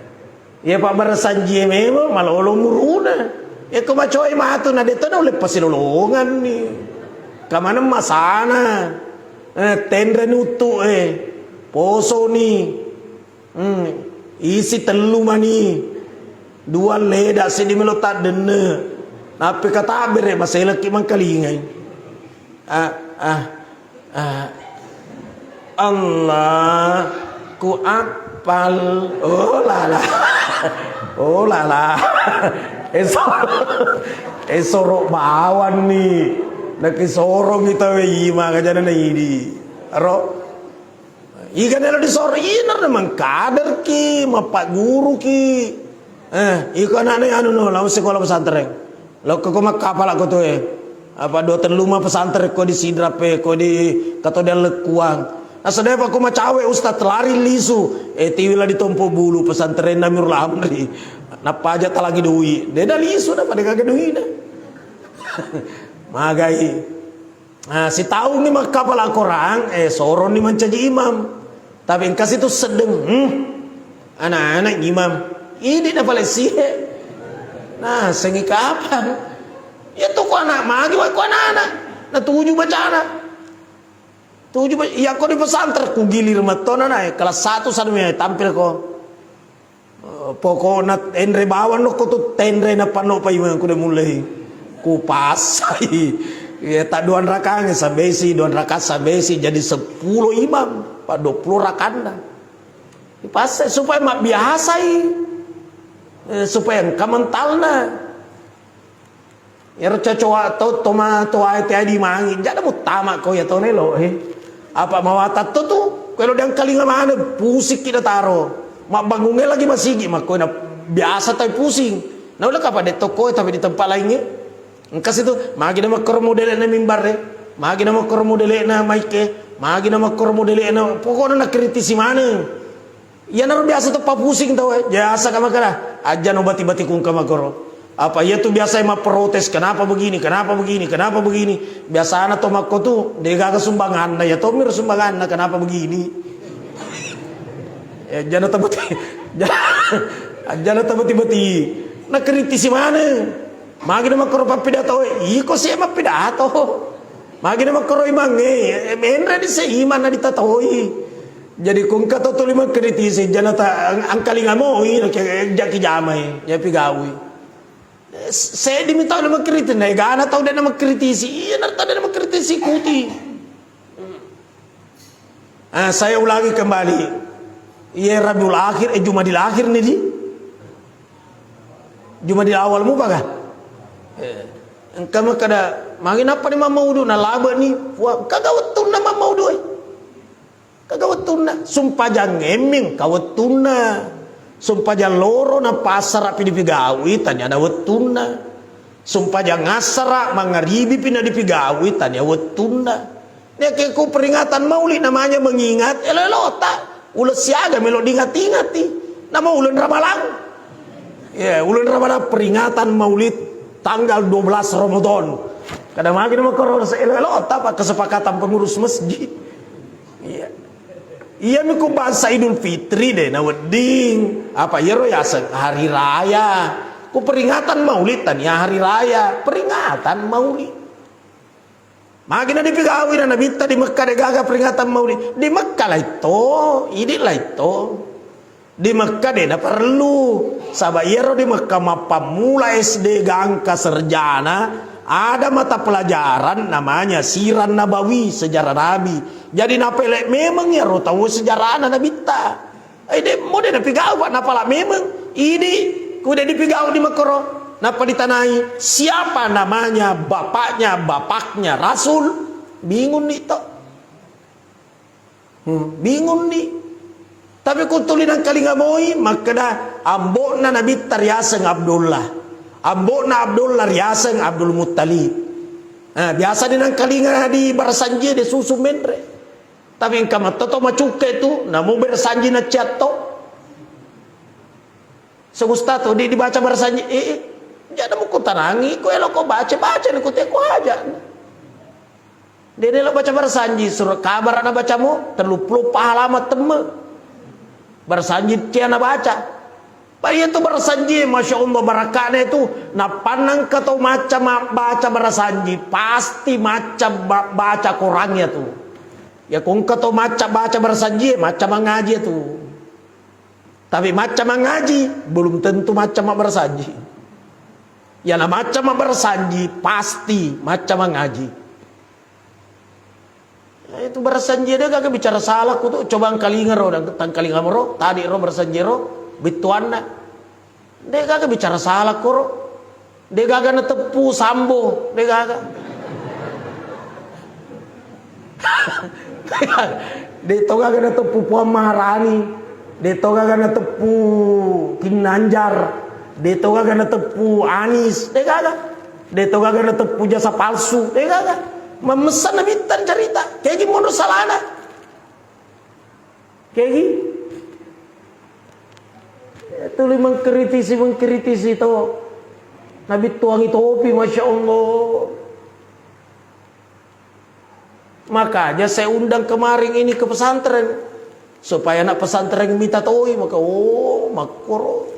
Iya pabbaresanjie memang malolo muruna. Iya ko macoi matu na de to na ulle pasilolonganni. Kamaneng masana. Eh, tenreni uttu e. Posoni. Hmm, isi tellu mani, dua leda, seddi melo taddenne. Nappi katabbere, maselekki mangkalingai. Ah, ah, ah. Allahu Akbar. Oh lala. Oh lala. Esoro, esoro bawanni. Nakisorongi tawe ima kajana na idi. Aro. Iga nelo disoro, ina na mengkaderki, mappagguruki. Eh, iko anakna anu no, lao sekolah pesantren. Lokko ko makkapala ko toe. Apa dua tellu ma pesantren ko di Sidrap e, ko di Kato Dallekuang. Nasadai pa ko macawe ustaz lari lisu. Eh, tiwi la ditompo bulu pesantren Amirul Amri. Nappa aja talangi doi. De na lisu na pada gaga doina. Magai. Ah, sitaunni makkapala Korang, eh, soronni mancaji imam. Tapi engka situ seddeng, hmm, anak-anak imam. Idi na pale sie. Nah, sengi kapang. Ya tu ko anak magi, wa ko anak-anak. Na tuju bacana. Tuju ba-, iya ko di pesantren, ku gilir mattona na, eh, kelas satu sana me tampil ko. Eh, pokokna enre bawang no ko tu tenre na panno pa imam ku de mulai. Ku pasai. Ya tak duan rakang sabesi, duan rakang sabesi jadi sepuluh imam, pa dua puluh rakanna. Dipasai supaya mabbiasai. Eh, supaya engka mentalna. Iyaro cocoa to, toma-, toae te adi mangi, jada muttama ko iya tone lo, eh. Apa mawata to tu, ko elo diangkalinga maneng, pusikki na taro. Mabbangunge lagi masigi, makko na biasa tai pusing. Na ulle kapa de tokko, tapi di tempat laingnge. Engka situ, magi na makkoro modele'na mimbarre, magi na makkoro modele'na maike, magi na makkoro modele'na, pokokna nakritisi maneng. Iyanaro biasa to papusing tau, eh. Biasa ka makkeda, "Ajjano bati-bati kungka makkoro." Apa iya tu biasa mapprotes, "Kenapa begini? Kenapa begini? Kenapa begini?" Biasana to makko tu, degaga sumbanganna, ya tomiro sumbanganna, "Kenapa begini?" Eh, ajjano tabati, ajjano tabati-bati. Nakritisi maneng. Magi na makkoro pappidato, eh, iko si mappidato. Magi na makkoro imangnge, eh, menre di se iman na ditatoi. Jadi ko engka to tuli makkritisi, jana ta-, ang-, angkalinga moi, na ke-, jaki jamai, japi gawi. Eh, s-, seddi mi tau na makkritisi, na egana tau de na makkritisi, iya na tau de na makkritisi, ikuti. Ah, saya ulangi kembali. Iya Rabiul Akhir, eh, Jumadil Akhir ni di? Jumadil Awal mupa ka? Eh, engka makkeda, magi nappa ni mammaudu, na labe ni. Wah, kaga wettunna mammaudu, eh. Kaga wettunna, sumpajang emmeng ka wettunna. Sumpajang loro na passara pi dipigawi, tania na wettunna. Sumpajang assara mangaribi pi na dipigawi, tania wettunna. Nekke ku peringatan maulid namanya mengingat elo-elota. Uleng siaga melo diingat-ingati. Nama uleng Ramalang. Ya, uleng Ramalang peringatan maulid tanggal dua belas Ramadan. Kada magi nama korona se elo-elota, apa kesepakatan pengurus masjid. Iya. Iya mi ku bangsa Idul Fitri de na wedding. Apa iyaro yaseng hari raya. Ku peringatan maulid tania hari raya. Peringatan maulid. Magi na dipigawi na nabitta di Mekka de gaga peringatan maulid. Di Mekka laitto, idi laitto. Di Mekka de na parellu. Saba iyaro di Mekka mappammula S D gangka sarjana, ada mata pelajaran namanya Sirah Nabawi, sejarah Nabi. Jadi napele memeng iyaro tau sejarahna nabitta. Eh, de, mo de napigau, Pak, napala memeng. Idi, ku de dipigau di makkoro. Nappa ditanai, siapa namanya bapaknya, bapaknya Rasul? Bingung ni to. Hmm, bingung ni. Tapi ku tuli nangkalinga moi, makkeda, ambo'na nabitta riaseng Abdullah. Ambo'na Abdullah riaseng Abdul Muttalib. Nah, biasa di nangkalinga di barasanjie de susu menre. Tapi engka metto to macukke tu, namo bersanji na ciatto. Segusta to, di, dibaca bersanji, eh, eh, jada muku tanangi, ko elo ko baca, baca ni ku te ko aja. De, de lo baca bersanji, surat kabar na bacamu, tellu puluh pahala temme. Bersanji cia na baca. Pada iya tu bersanji, Masya Allah, barakahna itu, napannang ka to macca ma-, baca bersanji, pasti macca ba-, baca Quran ya tu. Ya, ko engka to macca baca bersanji, macca mangaji tu. Tapi macca mangaji, belum tentu macca mabbersanji. Ya, na macca mabbersanji, pasti macca mangaji. Ya, itu bersanji de gaga bicara salah ku tu, coba angkalinga ro, dan tangkalinga ro, tadi ro bersanji ro, bittuanna. De gaga bicara salah koro. De gaga nateppu Sambo, de gaga. De to gaga nateppu Puang Maharani, de to gaga nateppu Kinanjar, de to gaga nateppu Anis, de gaga. De to gaga nateppu jasa palsu, de gaga. Mamessan nabitta carita, kegi monro salana. Kegi? Eh, tuli mengkritisi, mengkritisi to. Nabi tuangi topi, Masya Allah. Makanya saya undang kemarin ini ke pesantren. Supaya anak pesantren mita toi, maka, oh, makkoro.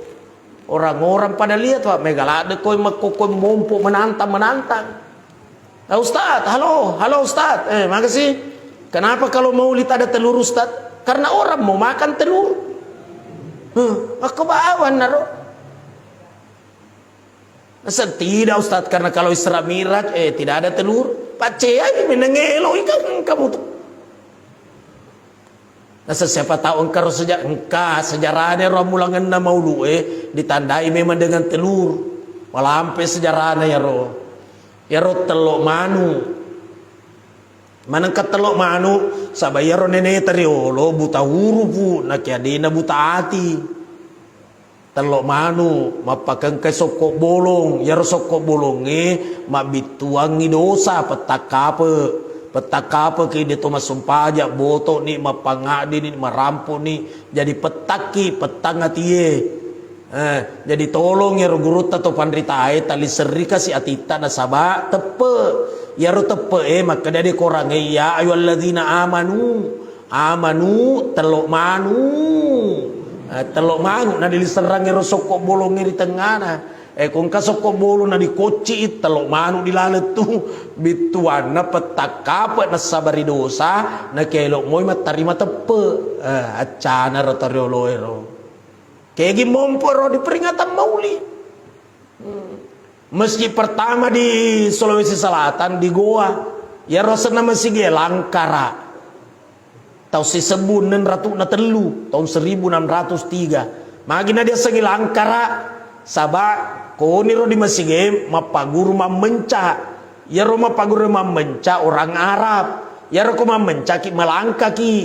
Orang-orang pada lihat, Pak, mega ladde koi makkokoi mompo menantang-menantang. "Ah, Ustaz, halo, halo Ustaz." "Eh, makasih. Kenapa kalau maulid ada telur, Ustaz?" "Karena orang mau makan telur." Huh, aku bawa naro. "Tidak, Ustaz, karena kalau Isra Mi'raj, eh, tidak ada telur." Pacceai menengelo ikan kamu tuh. Nasa siapa tahu engka ro seja-, engka sejarahnya ro mulangenna maulu'e ditandai memang dengan telur. Malampe sejarahnya ya ro. Ya ro tello manu. Manengka tello manu, saba iya ro neneta riolo buta hurupu, nakiadena buta ati. Tello manu, mappakengkai sokko bolong. Iyaro sokko bolongnge mabbittuangngi dosa, pettang kape. Pettang kapeki de to massumpaja, boto'ni, mappangaddini, marampo'ni. Jadi pettakki, pettang atie. Eh, jadi tolong iyaro gurutta to panritae, tali serri kasi atitta nasaba teppe. Iyaro teppe e makkeda de korangnge, "Ya ayyuhalladzina amanu." Amanu, tello manu. Eh, tello manu, na diliserrangngi ro sokko bolongnge ri tengngana. Eh, ko engka sokko bolong na dikocci i, tello manu dilaleng tu. Bittuanna pettang kape nassabari dosa, na kelo moi mattarima teppe. Eh, accana ro torioloe ro. Kegi mompo ro di peringatan maulid. Hmm. Masjid pertama di Sulawesi Selatan, di Goa. Iyaro asenna masigi e Langkara. Tau sisebbu enneng ratu na tellu, tahun seribu enam ratus tiga. Magi na diasengi Langkara, saba koniro di masigi e mappaguru mammenca. Iyaro mappaguru mammenca orang Arab. Iyaro ko mammencaki, melangkaki.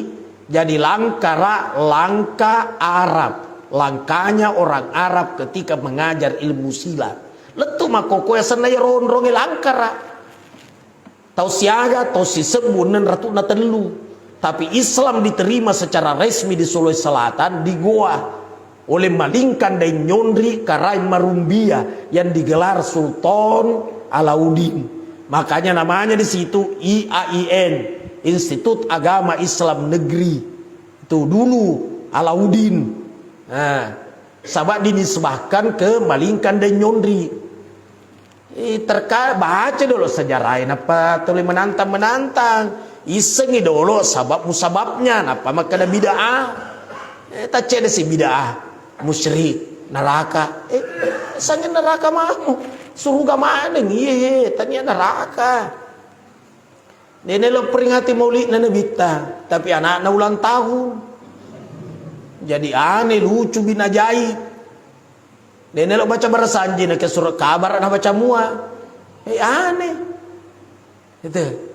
Jadi Langkara, langka Arab. Langkanya orang Arab ketika mengajar ilmu silat. Lettu makkokkoe asenna iyaro onrongnge Langkara. Tau siaga, tau sisebbu enneng ratu na tellu. Tapi Islam diterima secara resmi di Sulawesi Selatan, di Goa, oleh Malingkan Daeng Nyonri Karaeng Marumbia yang digelar Sultan Alauddin. Makanya namanya di situ I A I N, Institut Agama Islam Negeri. Itu dulu Alauddin. Nah, sabab dinisbahkan ke Malingkan Daeng Nyonri. Eh, terka-, baca dulu sejarahnya, nappa tuli menantang-menantang. Issengi dolo sabab musababnya, nappa makkeda bid'ah. Eh, taccede si bid'ah, musyrik, neraka. Eh, sange neraka mau, suruga maneng, iye, tania neraka. Dene lo peringati maulidna Nabitta, tapi anakna ulang tahun. Jadi aneh, lucu, bin ajaib. Dene lo baca barasanji, nake surat kabar na baca mua. Eh, aneh. Itu.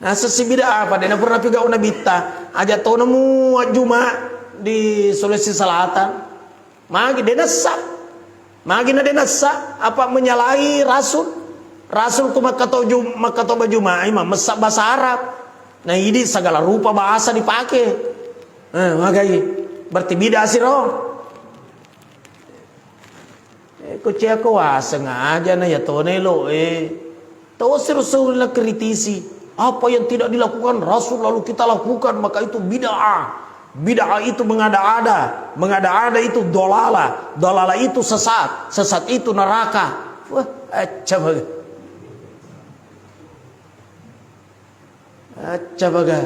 Nah, sesi bid'ah apa? Dena pernah piga Nabitta. Aja tona mua Juma di Sulawesi Selatan. Magi de nessa. Magi na de nessa, apa menyalahi Rasul? Rasul ku makkato Ju-, makkato baju mai, ma-, messa bahasa Arab. Nah, ini segala rupa bahasa dipakai. Eh, magai. Berarti bid'ah siro. Eh, ko cia ko waseng aja na ya tone lo, eh. Tausir Rasul na kritisi. Apa yang tidak dilakukan Rasul lalu kita lakukan, maka itu bid'ah. Bid'ah itu mengada-ada. Mengada-ada itu dolalah. Dolalah itu sesat. Sesat itu neraka. Wah, acca baga. Acca baga.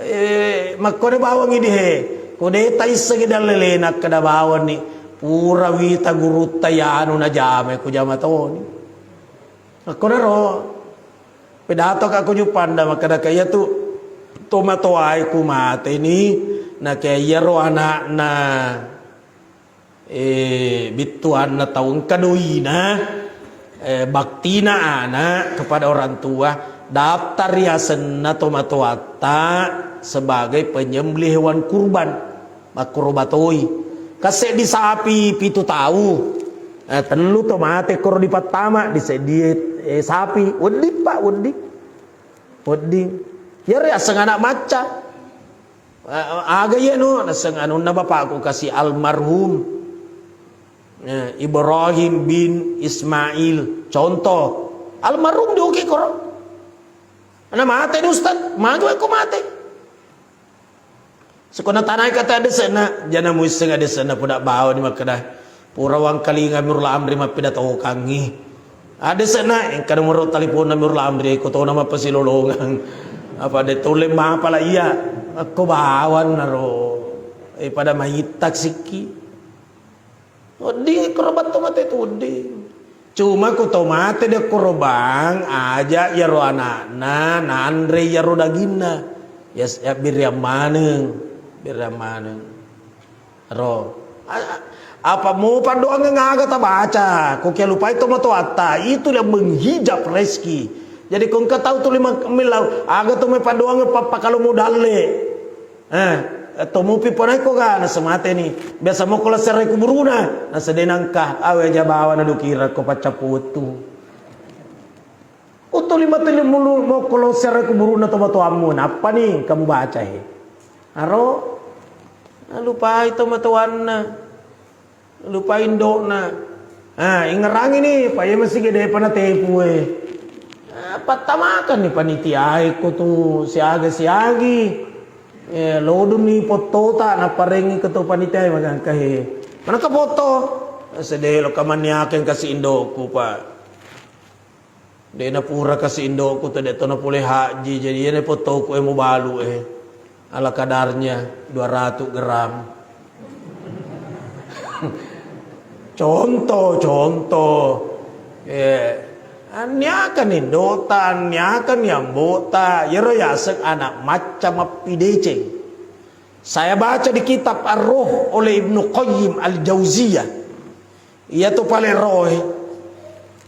Eh, makkone bawang idi he. Ko de taissengi dallelena, akkeda bawanni, pura wita gurutta yanu najama, ku jama toni. Makkonaro, pedatoka ko Jupanda, makkedaka, iyatu tomatoae ku mateni, nake iyaro anakna. Eh, bittuanna tau engka doina, eh, baktina anak kepada orang tua, daftar ri asenna tomatoatta sebagai penyembelih hewan kurban, makkoro batoi. Kaseddi sapi pitu tau, eh, tellu to mate koro dipattama, di seddie, eh, sapi, wedding, Pak, wedding. Wedding. Iyaro aseng anak macca. A-, aga iyanu? Naseng anunna bapakku kasi almarhum, eh, Ibrahim bin Ismail. Contoh, almarhum di oke koro. Ana mate ni Ustaz, magi ko mate? Sukuna tanai kata adese'na, jana muisseng adese'na puda bawa ni makkeda, pura wangkalinga mi Urla Amri mappidatokangngi. Adese'na, engka nomoro taliponna mi Urla Amri, ko tona mappasilolongang. Apa de tolle mapala iya, akko bawanna ro. Eh, pada maitta sikki. Wedding korobang to mate tu wedding. Cuma ku to mate de korobang, aja iyaro anakna nanre iyaro daginna. Ya, ya biriang maneng, biriang maneng. Ro. A-, a-, apa mu paddoangeng aga tabaca, ko kia lupai to matoatta, itu yang menghijab rezeki. Jadi ko engka tau tuli mak-, millau, aga to me paddoangeng pappakalo mudalle. Eh, to mupi ponai ko ga, nasemateni. Biasa mokko laserre kuburuna, nasedena engka, awe aja bawa nadukira ko paccappu wettu. Utuli matu mulu mokko laserre kuburuna to matoammu, nappa ni kamu baca he. Aro, lupai to matoanna. Lupai indo'na. Ah, ingerangi ni, pa iya masigi depa natepu e. Ah, pattamakan ni panitiae ko tu siaga-siagi. Eh, lodung ni pottota, napparengi ko tu panitiae magangka he. Manaka potto? Sedelo kamanniakeng kasi indo'ku, Pak. De napura kasi indo'ku tu de to napole haji, jadi iyana pottoku e mubalu e. Ala kadarnya dua ratus gram. Contoh, contoh. Eh, anniakan indota, anniakan ambota, iyaro yaseng anak macca mappideceng. Saya baca di kitab Ar-Ruh oleh Ibnu Qayyim Al-Jauziyah. Iyatu pale roe,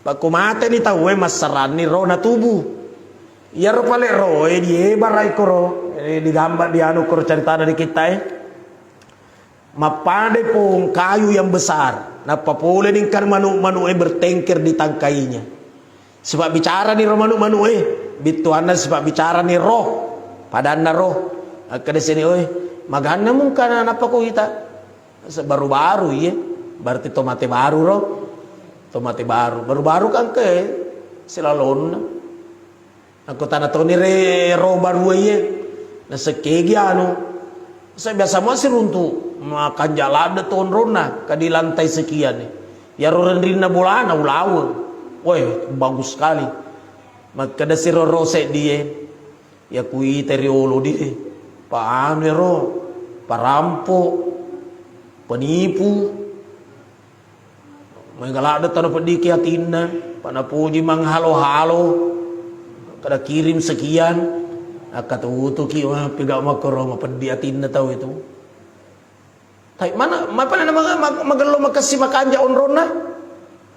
pakku mateni tauwe, massaranni ro na tubu. Iyaro pale roe diebara ikoro, eh, digamba dianu koro caritana di kitta e. Mappada pong kayu yang besar, nappa pole ningkan manu-manu e bertengker di tangkainya. Sipabbicarani ro manu-manu e, bittuanna sipabbicarani ro, padanna ro. Akkeda sini, "Oi, maganna mungkana nappa ko ita?" Se-, baru-baru iye, berarti to mate baru ro. To mate baru. Baru-baru kan ke silalonna. Aku tana toni re ro baru iye. Nasekkegi anu. Saya biasa mau siruntu makanja ladde tonronna kadi lantai sekian ni. Yaro renrinna bolana ulaweng. Woi, bagus sekali. Makkeda siro ro seddie. Ya kuita riolo di, pa anu ero, parampo, penipu. Maega ladde tana peddiki atinna, pa napoji manghalo-halo, kada kirim sekian, akkatutuki, wah, pega makkoro mapeddi atinna tau itu. Tapi mana, mapana na maga-, mag-, magello makessi makanja onronna?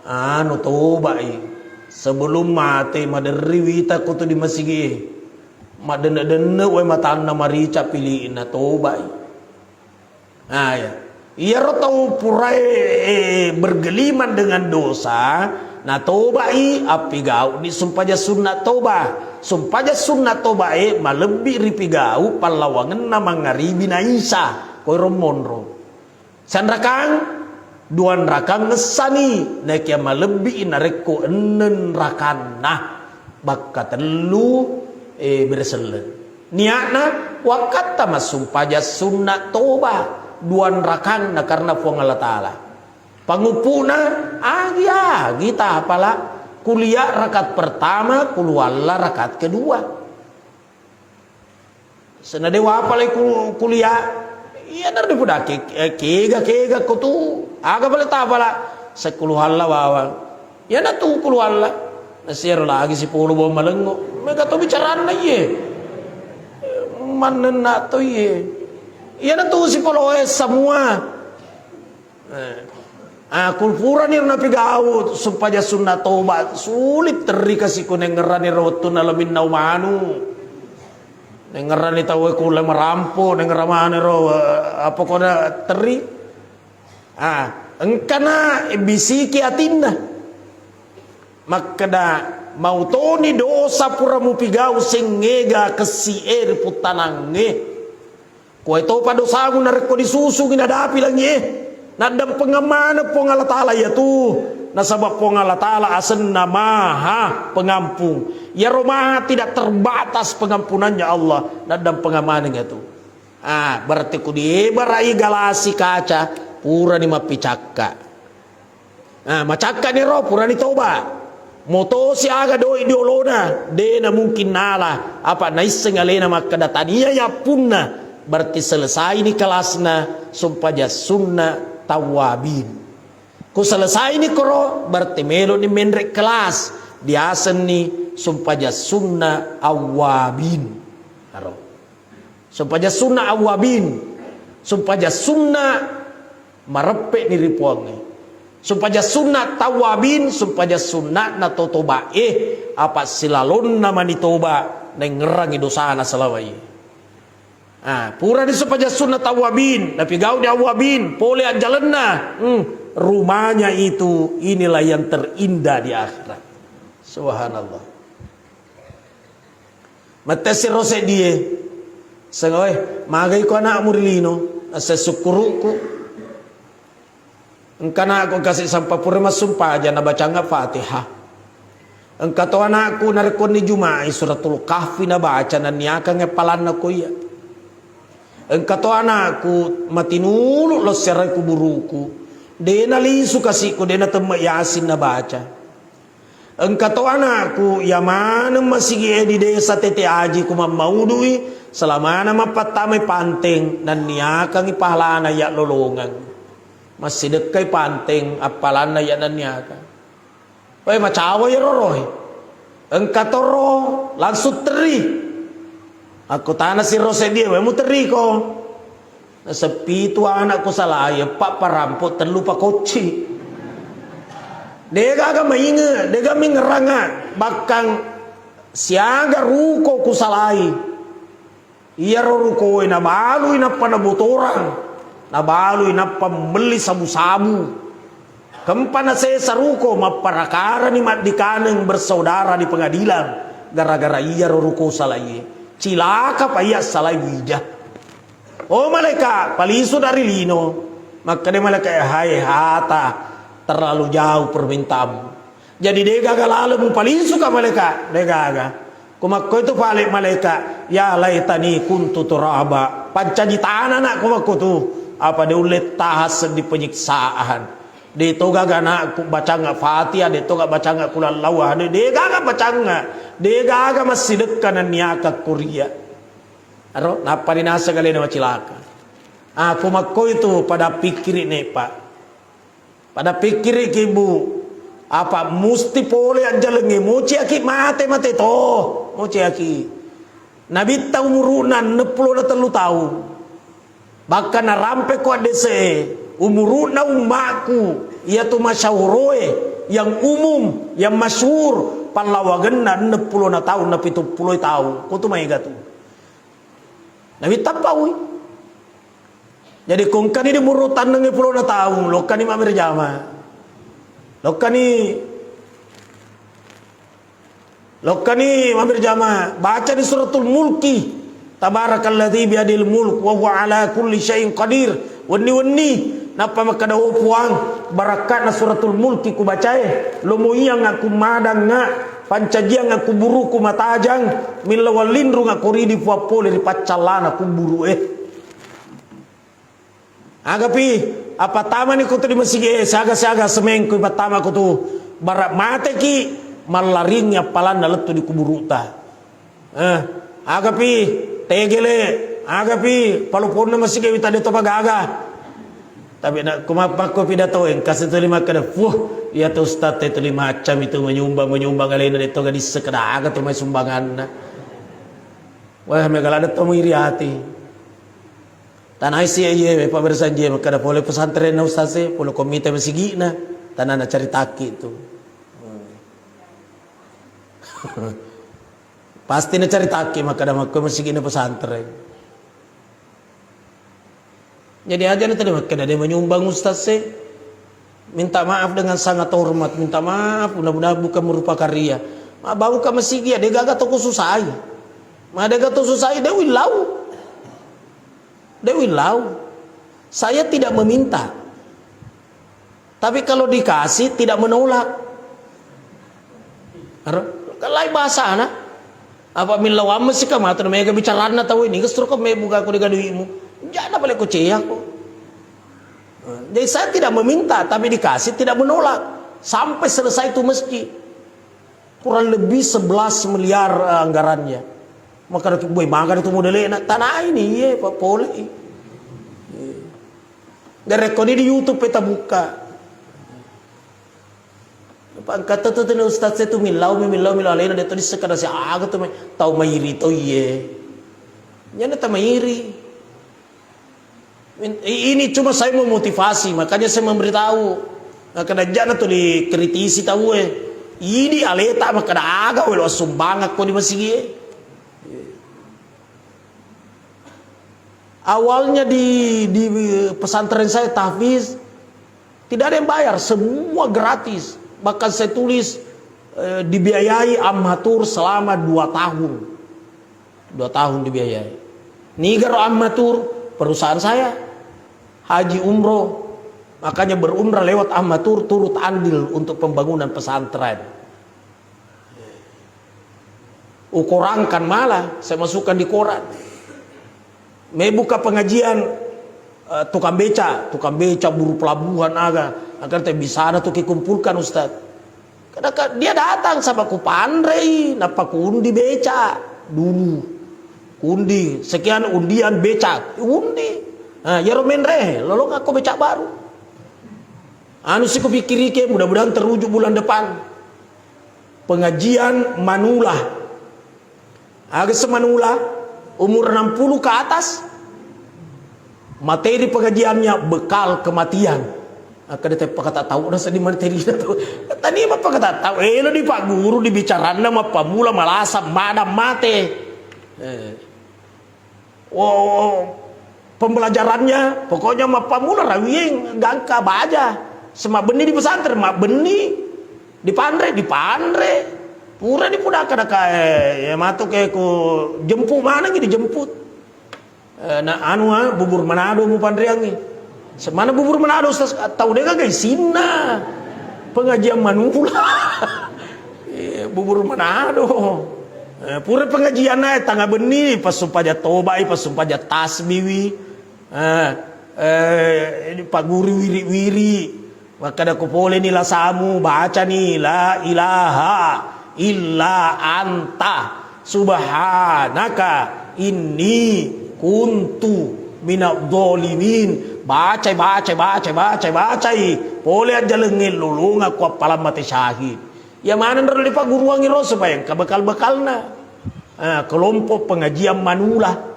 Anu, tobai. Sebelum mate, maderri wita ko tu di masigi. Madenne-denne wae matanna marica pili'na, tobai. Ah, ya. Iyaro tau purae, eh, bergelimang dengan dosa, natobai, appigau'ni sumpajang sunna toba. Sumpajang sunna tobae malebbi ripigau pallawangenna mangaribi na isya. Koiro monro. Sanrakang, duanrakang ngessani, naekia malebbi narekko enneng rakanna, bakka tellu, eh, bere selleng. Niatna, wakkatta massumpajang sunna toba, duanrakang nakarena Puang Allah Ta'ala. Panguppu'na, agi-agi tapala, kuliah rakaat pertama, kulualla rakaat kedua. Sena dewa apalai ku-, kuliah. Iya, nar dipudake, eh, kega-kega ko tu. Aga pale tapala? Sepuluh halla bawang. Iyana tu puluh halla. Nasiaro lagi sipolo bawang malengo. Mega to bicaranna iye. Mannenna to iye. Iyana tu sipolo es semua. Eh. Ah, kulpurani ro napigau, sumpajang sunna toba, sulit terri kasi kunengngerani ro wettunna laminnau manu. Nengngerani tauwe kulle marampo, nengngerang manu ro, eh, apa kona terri. Ah, engkana bisiki atinna. Makkeda, mautoni dosa pura mupigau sengngega kessi e ri puttanangnge. Kuwae topa dosamu narekko disusungi nadapi langie, naddampengang maneng Puang Allah Ta'ala iyatu, nasaba Puang Allah Ta'ala asenna Maha Pengampung. Iyaro Maha tidak terbatas pengampunannya Allah, naddampeng maneng iyatu. Ah, berarti ku dibarai galasi kaca, purani mappicakka. Ah, macakka niro, purani toba. Motosi aga doi di olona, dena mungkin nala. Apa naisseng alena makkeda tania yappunna, berarti selesai ni kelasna, sumpaja sunna tawabin. Ku selesai ni koro, berarti melo ni menre kelas, diasenni sumpaja sunna awabin. Aro. Sumpaja sunna awabin. Sumpaja sunna mareppe ni ri Puangnge. Sumpaja sunna tawabin, sumpaja sunna'na to toba e, apa silalonna mani toba, naingngerangi dosana selawai. Ah, pura disupaja sunna tawabin, napigau di awabin, pole ajjalenna. Hmm, rumahnya itu, inilah yang terindah di akhirat. Subhanallah. Mette siro seddie. Sengoe, magai ko anakmu ri lino, ase sukkuruku. Engka anakku kasi sampapura massumpaja nabacangnga Fatihah. Engka to anakku narekko ni Juma'i suratul Kahfi nabaca nanniakangngi appalanna ko iya. Engka to anakku matinulu lo serai kuburuku. De nalisu kasiku, de natemme Yasin nabaca. Engka to anakku iya maneng masigi e di desa Tete Aji ku mammaudui, selamana mappattamai panteng nanniakangngi pahalana iya lolongeng. Massidekkai panteng appalanna iya nanniaka. Wai, macawa iyaro roe. Engka toro langsung terri. Akkutana siro seddie, "Wai muterriko?" Naseppitu anakku salai, eppa parampo, tellu pakocci. Degaga mainge, dega mingeranga, bakkang siaga ruko kusalai. Iyaro rukoe nabalui nappa nabotorang, nabalui nappa melli sabu-sabu. Kempa nasesa ruko, mapparakarani maddikaneng bersaudara di pengadilan gara-gara iyaro ruko salaie. Cilaka pa iya salai wija. Oh malaika, palisu dari lino. Makkeda malaika, "Hai hata, terlalu jauh permintaanmu." Jadi degaga laleng mupalisuka malaika, degaga. Kumakko itu pale malaika, "Ya laitani kuntu turaba." Pancaji tanana kumakko tu. Apa de ulle tahan seddi penyiksaan. De togaga anakku bacangnga Fatihah, de toga bacangnga kulallau ahad, de gaga bacangnga, de gaga massidekka nanniaka kuria. Aro, nappa dinaseng alena macilaka. Ah, kumakko itu pada pikkiri ne, Pak. Pada pikkiriki, Bu, apa musti pole ajjalengnge, mociaki mate-mate to, mociaki. Nabitta umuru'na enneng pulo na tellu taung. Bahkan narampe ko addese e, umuru'na ummaku, iyatu masyahuro e, yang umum, yang masyhur, pallawagenna enneng pulo na taung na pitung pulo taung. Ko tu maega tu. Nabitta paui. Jadi, ko engkani di umuru tenneng pulo na taung, lokkani mabberjama. Lokkani, lokkani mabberjama. Baca di Suratul Mulki. Tabarakalladzi biyadil mulk wa huwa ala kulli syai'in qadir. Wenni-wenni, nappa makkeda, "Oh Puang, barakka'na Suratul Mulki kubacae, lomoiang aku madangnga, pancajiang aku buruku matajang, millawang linrung aku ridi Puang pole ri paccallana kuburu e." Agapi, apattamani kutu di masigi e, siaga-siaga semengku ipattama kutu, bara mateki, mallaringi appalanna lettu di kuburuta. Eh, agapi, tegele, agapi, paloponna masigi wita de to pagaga. Tapi na, kumapakko pidato, engka setuli makkeda, "Fuh, iya tu ustaz e tuli macam itu menyumbang, menyumbang alena de to gadisse keda aga tu mai sumbanganna." Wah, mega ladde to muiri ati. Tanai si iye, me pabbersaji e, makkeda pole pesantrenna ustaz e, pole komite masigi'na, tanana caritaki tu. Pasti nacaritaki makkeda makko masigi'na pesantren. Jadi aja na tadi makkeda de menyumbang ustaz e. Minta maaf dengan sangat hormat, minta maaf, mudah-mudahan bukan merupakan ria. Ma bau ka masigi ya, de gaga to kususai. Ma de gaga to susai, de willau. De willau. Saya tidak meminta. Tapi kalau dikasih, tidak menolak. Aro, Lai bahasana. Apa millau ammesika matu na mega bicaranna tau ini, gestur ko mebuka ko dega duitmu. Jana pale ko ceyako. Jadi saya tidak meminta, tapi dikasih, tidak menolak. Sampai selesai itu masjid. Kurang lebih sebelas miliar, eh, anggarannya. Maka boy, maka itu modele na tanah ini, iya, Pak Pole. Dari rekodi di YouTube kita buka. Pangkata tu tena ustaz itu millau, millau, millau alena dia tadi sekadar si aga tu tau mairi to iye. Nyana tau mairi. Ini cuma saya memotivasi, makanya saya memberitahu. Nah, kada jana tu dikritisi tau eh. Ini aleta maka ada aga welo sumbang aku di masigi eh. Awalnya di, di pesantren saya tahfiz, tidak ada yang bayar, semua gratis. Bahkan saya tulis, eh, dibiayai Ammatur selama dua tahun. Dua tahun dibiayai. Nigaro Ammatur, perusahaan saya. Haji umroh, makanya berumrah lewat Ammatur turut andil untuk pembangunan pesantren. Ukorangkan malah, saya masukkan di koran. Mebuka pengajian, eh, tukang beca, tukang beca, buru pelabuhan aga. Agar te bisana tu kikumpulkan, Ustaz. Karena ka-, dia datang sama kupanrei, nappa kuundi beca dulu. Kuundi, sekian undian beca, undi. Nah, yero menre, lolong aku beca baru. Anu si kupikirike, mudah-mudahan terwujud bulan depan. Pengajian manula. Aga si manula, umur enam puluh ke atas, materi pengajiannya bekal kematian. Maka dia pakata tau na sedih materi itu. Tadi apa pakata tau? Eh, lo di Pak Guru, di bicaranna, mappamula, malasa, madam, mate. Eh. Oh, pembelajarannya pokoknya mappamula rawieng gangka baja. Semabbenni di pesantren, mabbenni, dipanre, dipanre. Pura dipudaka daka, eh, ya matu ke ku jemput mana gitu dijemput. Eh, na anu, ah, bubur Manado mupanreangi. Semana bubur Manado, Ustaz? Tau dega gai sinna. Pengajian manula. Eh, bubur Manado. Eh, pura pengajian naik tangga benni, passumpaja tobai, passumpaja tasbiwi. Eh, eh, ini Pak Guru wiri-wiri. Makkadako poleni lasamu, bacani, "La ilaha illa anta subhanaka inni kuntu minadh dhalimin." Bacai, bacai, bacai, bacai, bacai. Pole ajjalengnge lolongakko appalang mate syahid. Iya maneng ro dipagguruangngi ro supaya engka bekal-bekalna. Ah, kelompok pengajian manula.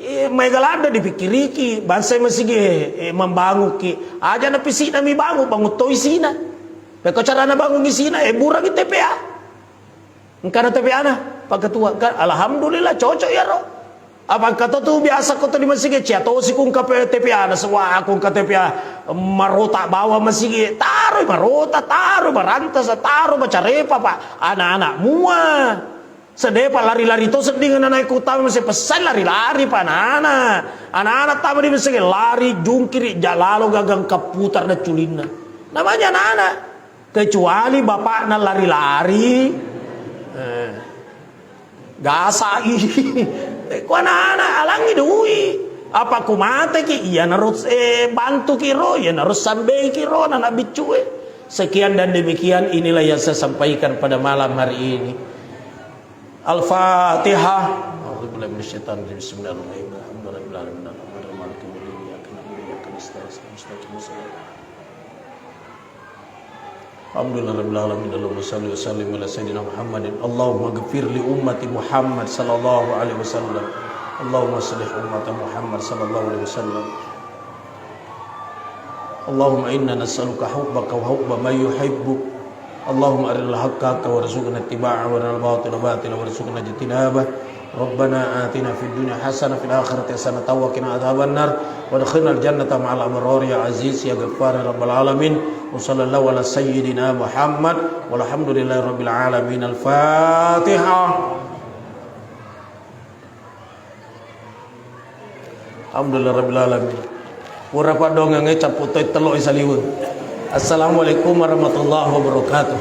Eh, maega ladde dipikkiriki, bangsai masigi, eh, eh, mambanguki. Aja na pisina mi bangun, bangun to isina. Pekko carana bangun isina, eh, burangi T P A. Engkana T P A na, Pak Ketua, engka, alhamdulillah, cocok iyaro. Apa engka to tu biasa ko to di masigi, cia tosi ku engka pe-, T P A na, sewa aku engka T P A, marota bawa masigi, taroi marota, taroi marantasa, taro macarepa, Pak, anak-anak mua. Sedepa lari-lari to sedding anak-anak ku tama mase pessai lari-lari pa anak-anak. Anak-anak tama di mase lari jungkiri ja lalo gagang kaputar da culinna. Namanya anak-anak. Kecuali bapakna lari-lari, eh, gasai. Ku anak-anak alangi dui. Apa ku mateki, iyanaro, eh, bantuki ro, iyanaro sambeiki ro, anak biccue. Sekian dan demikian, inilah yang saya sampaikan pada malam hari ini. Al-Fatihah. A'udzubillahi minasyaitonirrajim. Bismillahirrahmanirrahim. Alhamdulillahirabbil alamin. Arrahmanirrahim. Maliki yaumiddin. Iyyaka na'budu wa iyyaka nasta'in. Ihdinas siratal mustaqim. Alhamdulillahirabbil alamin. Allahumma shalli wa sallim ala sayyidina Muhammadin. Allahumma ghfir li ummati Muhammad sallallahu alaihi wasallam. Allahumma aslih ummata Muhammad sallallahu alaihi wasallam. اللهم إنا نسألك حبك وحب من يحبك. اللهم أرنا الحق حقا وارزقنا اتباعه، وأرنا الباطل باطلا وارزقنا اجتنابه. ربنا آتنا في الدنيا حسنة وفي الآخرة حسنة وقنا عذاب النار. وأدخلنا الجنة مع الأبرار يا عزيز يا غفار يا رب العالمين. وصلى الله على سيدنا محمد والحمد لله رب العالمين. الفاتحة. Alhamdulillah rabbil alamin. Pura paddongengnge cappu toi tello i saliweng. Assalamualaikum warahmatullahi wabarakatuh.